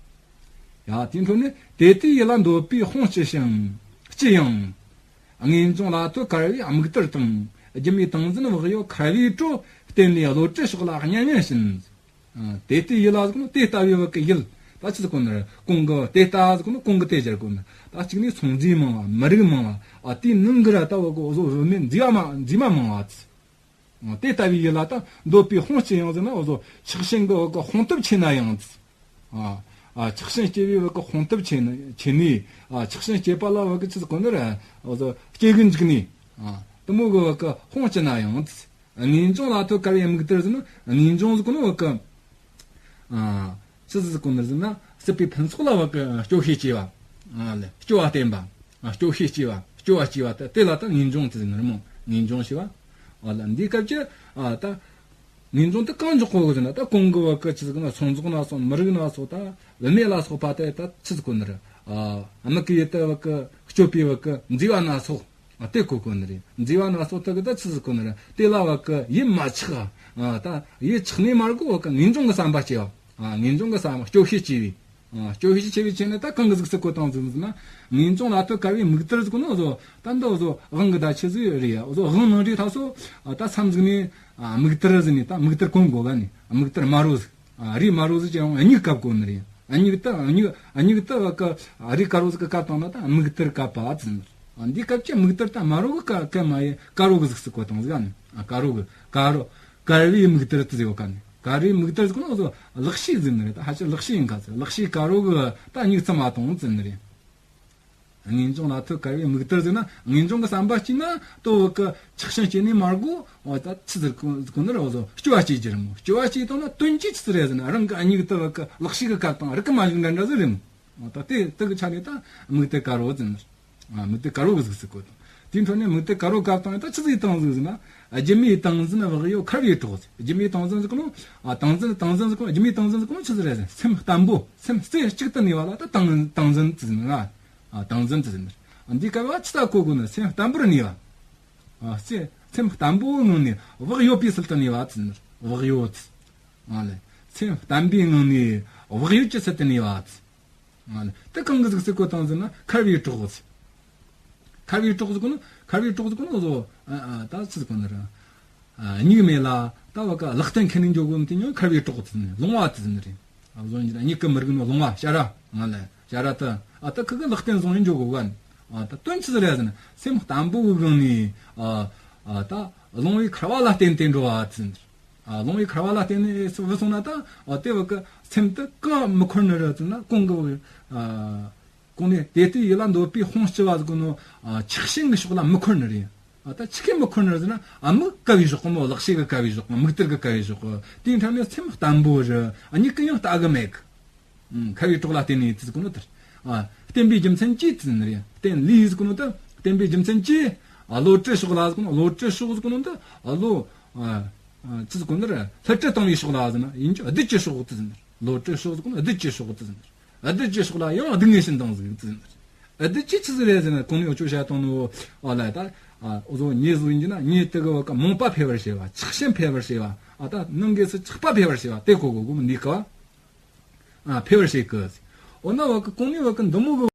ཡ། དེའི་འཕྲོ་ནས་དེ་ལྟའི་ཡུལ་ལ་འདོད་པའི་དཔུང་སྐྱེ་ཞིང་སྐྱེ་ཡང་། ངེས་འབྱུང་ལ་ལྟོས་དཀར་བའི་མིག་དར་དང་། སྒྱུ་མའི་ཏིང་འཛིན་བག་ཡོད་ཁ་བའི་དྲོད། བརྟེན་ནས་གློ་བུར་ཕྱོགས་ལ་བརྙན་བརྙན་བྱིན། ཨ། དེ་ལྟའི་ཡུལ་ལ་ཟེར་གོ་ནི་དེ་ལྟ་བུའི་བ་གི་ཡུལ། ད་ཆི་ཟེར་གོ་ནི་རེད། གོང་གི་དེ་ལྟ་ཟེར་གོ་ནི་གོང་གི་དེ་སྦྱར་གོ་ནི། ད་གཅིག་ནི་ཚོང་རྫས་མང་བ། མི་རིགས་མང་བ། ཨ། དེའི་ནང་གི་ར་ད་བ་གི་འོ་ཟོ་བུད་མེད་མཛེས་པ་མ་མཛེས་མ་མང་བ་ཟེར། ཨ། དེ་ལྟ་བུའི་ཡུལ་ལ་ད་འདོད་པའི་དཔུང་སྐྱེ་ཡང་ཟེར་ན། འོ་ཟོ་ཆགས་ཞེན་གི་བ་གི་དཔུང་སྟོབས་ཆེ་ན་ཡང་ཟེར། ཨ། ཨ། ཆགས་ཞེན་སྐྱེ་བའི་བ་གི་དཔུང་སྟོབས་ཆེ་ན་ཆེ་ནི། ཨ། ཆགས་ཞེན་སྐྱེས་པ་ལ་བ་གི་ཆི་ཟེར་གོ་ནི་རེད། འོ་ཟོ་སྐྱེ་གི་འཇུག་ནི། ཨ། དེ་མོ་གི་བ་གི་དཔུང་སྐྱེ་ན་ཡང་ཟེར། ངེས་འབྱུང་ལ་ལྟོས་དཀར་བའི་མིག་དར་ཟེར་ན། ངེས་འབྱུང་ཟེར་གོ་ནི་བ་གི། ཨ། ཆི་ཟིག་གོ་ནི་ཟེར་ན། སྲིད་པའི་ཕུན་ཚོགས་ལ་བ་གི་སྐྱོ་ཤས་སྐྱེ་བ། ཨ་ལེ། སྐྱོ་བ་བསྟེན་པ། ཨ། སྐྱོ་ཤས་སྐྱེ་བ། སྐྱོ་བ་སྐྱེ་བ་དེ་དེ་ལ་ད་ངེས་འབྱུང་དེ་ཟེར་ནི་རེད་མོ། ངེས་འབྱུང་ཞེས་པ། ཨ་ལེ། འདིའི་སྐབས་ཀྱི། ཨ། ད་ངེས་འབྱུང་དེ་གང་འཇོག་གོ་གི་ཟེར་ན། ད་གོང་གི་བ་གི་ཆི་ཟིག་ན། ཚོང་ཟོག་སྣ་ཚོགས། མི་རིགས་སྣ་ཚོགས། ད་བུད་མེད་ལ་སོགས་པ་དེ་ད་ཆི་ཟིག་གོ་ནི་རེད། ཨ། མིག་གི་ཡུལ་དེ་བ་གི་སྤྱོད་པའི་བ་གི་མཛེས་པ་སྣ་ཚོགས། ཨ། དེ་གོ་གོ་ནི་རེད། མཛེས་པ་སྣ་ཚོགས་དེ་གི་ད་ཆི་ཟིག་གོ་ནི་རེད། དེ་ལ་བ་གི་ཡིད་མ་ཆགས། ཨ། ད་ཡིད་ཆགས་ནི་མ་གོ་བ་གི་ངེས་འབྱུང་གི་བསམ་པ་སྐྱེ་བ། ཨ། ངེས་འབྱུང་གི་བསམ་པ་སྐྱོ་ཤས་སྐྱེ་བའི། ཨ། སྐྱོ་ཤས་སྐྱེ་བའི་ཆེད་ནི་ད་གང་གི་གཟུགས་སུ་བཀོད་བཏང་ཟིག་ཟེར་ན། ངེས་འབྱུང་ལ་ལྟོས་དཀར་བའི་མིག་དར་ཟེར་གོ་ནི་བཟོ། ད་འདི་བཟོ་དབང་གི་ད་ཆི་ཟིག་རེད་ཡ། བཟོ་དབང་ནང་རེད་ད་སོ། ཨ། ད་མཚམས་ཟིག་ནས། ཨ། མིག་དར་ཟེར་ནས་ད་མིག་དར་གོན་དགོས་ག་ནི། མིག་དར་དམར་རོ་ཟིག། ཨ། རས་དམར་རོ་ཟིག་ཅན་ཡང་མིག་བཀབ་དགོས་ནི་རེད། མིག་ད་མིག་མིག་ད་བ་གི་རས་དཀར་རོ་ཟིག་གི་བཀབ་བཏང་ན་ད་མིག་དར་བཀབ་པ་ཟེར་ནི། ཨ། འདི་སྐབས་ཀྱི་མིག་དར་ད་དམར་རོ་གི་བཀབ་བཀབ་མ་ཡེ་དཀར་རོ་གི་གཟུགས་སུ་བཀོད་བཏང་ཟིག་ཨ་ནི། ཨ། དཀར་རོ་གི་དཀར་རོ་དཀར་བའི་མིག་དར་དུ་ཟེར་བ་ག་ནི། དཀར་རོའི་མིག་དར་ཟེར་གོ་ནོ་ཟོ་ལག་ཤེས་ཟེར་ནི་རེད། ད་ཧ་ཅང་ལག་ཤེས་ཡིན་ག་ཟེར། ལག་ཤེས་དཀར་རོ་གི་ད་མིག་ཙམ་མ་གཏོང་ཟེར་ནི་རེད། ངེས་འབྱུང་ལ་ཐོད་དཀར་བའི་མིག་དར་ཟེར་ན། ངེས་འབྱུང་གི་བསམ་པ་སྐྱེས་ན་དོ་བ་གི་ཆགས་ཞེན་སྐྱེས་ནས་མ་གོ། འོ་ད་ཆི་ཟེར་གོ་ནི་རེད། འོ་ཟོ་སྐྱོ་བ་སྐྱེ་རྒྱུ་རེད་མོ། སྐྱོ་བ་སྐྱེས་བཏང་ན་དོན་གྱིས་ཆི་ཟིག་རེད་ཟེར་ན། རང་གི་མིག་དེ་བ་གི་ལག་ཤེས་གི་བཀབ་བཏང་། རིག་གི་མ་བཞག་འདྲ་འདྲ་ཟིག་རེད་མོ། འོ་ད་དེ་དེ་གི་ཆ་ནས་ད་མིག་དར་དཀར་བོ་ཟེར་ནི། ཨ། མིག་དར་དཀར་བོ་གི་གཟུགས་སུ་བཀོད་དང་། དེའི་འཕྲོ་ནས་མིག་དར་དཀར་བོ་བཀབ་བཏང་ཡོད། ད་ཆི་ཟིག་བཏང་ཟིག་ཟེར་ན། ཨ། སྒྱུ་མའི་ཏིང་འཛིན་བག་ཡོད་མཁར་བའི་གྲོགས་ཟེར། སྒྱུ་མའི་ཏིང་འཛིན་ཟེར་གོ་ནོ། ཨ། ཏིང་འཛིན་ཏིང་འཛིན་ཟེར་གོ་ནོ། སྒྱུ་མའི་ཏིང་འཛིན་ཟེར་གོ་ནོ་ཆི་ཟིག་རེད་ཟེར་ན། སེམས་བརྟན་པོ། སེམས་རྩེ་གཅིག་ཏུ་གནས་པ་ལ་ད་ཏིང་ཏིང་འཛིན་ཟེར་ནི། ཨ། ཏིང་འཛིན་ཟེར་ནི། འདི་སྐབས་ལ་ཆི་ད་གོ་དགོས་ནི། སེམས་བརྟན་པོར་གནས་པ། ཨ། སེམས་སེམས་བརྟན་པོའི་ངང་ནས་བག་ཡོད་པའི་ཚུལ་དུ་གནས་པ་ཟེར་ནི། བག་ཡོད། ཨ་ལེ། སེམས་བརྟན་པོའི་ངང་ནས་བག་ཡོད་ཀྱི་ཚུལ་དུ་གནས་པ། ཨ་ལེ། དེ་གང་གི་གཟུགས་སུ་བཀོད་བཏང་ཟེར་ན། མཁར་བའི་གྲོགས། མཁར་བའི་གྲོགས་ཟེར་གོ་ནོ། མཁར་བའི་གྲོགས་ཟེར་གོ་ནོ་བཟོ། ཨ། ཨ། ད་ཆི་ཟེར་གོ་ནི་རེད། ཨ། མྱིག་མེད་ལ་ད་བ་ག་ལག་རྟེན་ཁྱེར་ནས་འགྱོ་དགོས་ནི་དེ་ཉོ། མཁར་བའི་གྲོགས་ཟེར་ནི། ལོང་བ་དེ་ཟེར་ནི་རེད། ཨ། བཟོ་ཉིད་མྱིག་གིས་མི་རིག་ནོ་ལོང་བ། ཞ་ར། ང་ལ་ཞ་ར་དེ། ཨ། ད་ཁི་གི་ལག་རྟེན་བཟུང་ནས་འགྱོ་དགོས་ག། ཨ། ད་དོན་ཆི་ཟིག་རེད་ཟེར་ན། སེམས་བརྟན་པོ་གི་སྒང་ནས། ཨ། ཨ། ད་ལོང་བའི་མཁར་བ་ལ་བརྟེན་ཏེ་འགྲོ་བ་ཟེར་ནི། ཨ། ལོང་བའི་མཁར་བ་ལ་བརྟེན་ནས་བུད་སོང་ན་ད། ཨ། དེ་བ་གི་སེམས་དེ་གང་མི་འཁོར་ནི་རེད་ཟེར་ན། གོང་གི་བ་གི། ཨ། གོང་ནས་དེ་ལྟའི་ཡིད་ལ་འདོད་པའི་དཔུང་སྤྱི་བ་ཟེར་གོ་ནོ། ཨ། ཆགས་ཞེན་གི་ཕྱོགས་ལ་མི་འཁོར་ནི་རེད། ཨ། ད་ཆི་གིས་མི་འཁོར་ནི་རེད་ཟེར་ན། ཨ། མིག་ག་བའི་ཕྱོགས་གི་མོ། ལག་ཤེས་གི་ག་བའི་ཕྱོགས་གི། མིག་དར་གི་ག་བའི་ཕྱོགས་གི། དེའི་འཕྲོ་ནས་སེམས་བརྟན་པོ་རེད། ཨ། མྱིག་གིས་ཡང་ལྟ་གི་མེད་གི། ཨ། མཁར་བའི་གྲོགས་ལ་བརྟེན་ནས་ཟེར་གོ་ནོ་དེ། ཨ། བརྟེན་པའི་རྒྱུ་མཚན་གྱིས་ཟེར་ནི་རེད། བརྟེན་ལས་ཟེར་གོ་ནོ་དེ། བརྟེན་པའི་རྒྱུ་མཚན་གྱིས། ཨ། བློ་གྲོས་ཕྱོགས་ལ་ཟེར་གོ་ནོ། བློ་གྲོས་ཕྱོགས་ཟེར་གོ་ནོ་དེ། ཨ། བློ། ཨ། ཆི་ཟེར་གོ་ནི་རེད། བསླུ་བྲིད་བཏང་བའི་ཕྱོགས་ལ་ཟེར་ན། ཡིན་རྒྱུ་བདུད་ཀྱི་ཕྱོགས་དེ་ཟེར་ནི། བློ་གྲོས་ཕྱོགས་ཟེར་གོ་ནོ་བདུད་ཀྱི་ཕྱོགས་དེ་ཟེར་ནི། བདུད་ཀྱི་ཕྱོགས་ལ་ཡང་སྡུག་བསྔལ་ཞིག་འདང་ཟིག་ཟེར་ནི། བདུད་ཀྱི་ཆི་ཟིག་རེད་ཟེར་ན། གོང་ནས་འུ་ཆོ་བཤད་བཏང་ནོ། ཨ་ལ་ད། ཨ། འུ་ཚོ་ཉེ་ཟུག་ཡིན་རྒྱུ་ན། ཉེ་དེ་གི་བ་གི་རྨོངས་པ་འཕེལ་བར་བྱེད་པ། ཆགས་ཞེན་འཕེལ་བར་བྱེད་པ། ཨ། ད་ནང་གི་སུ་ཆགས་པ་འཕེལ་བར་བྱེད་པ་དེ་གོ་གོ་གོ་མི་འདི་གི་བ། ཨ། འཕེལ་བར་བྱེད་གི། འོ་ན་བ་གི་གོང་ནས་བ་གི་འདི་མོ་གི།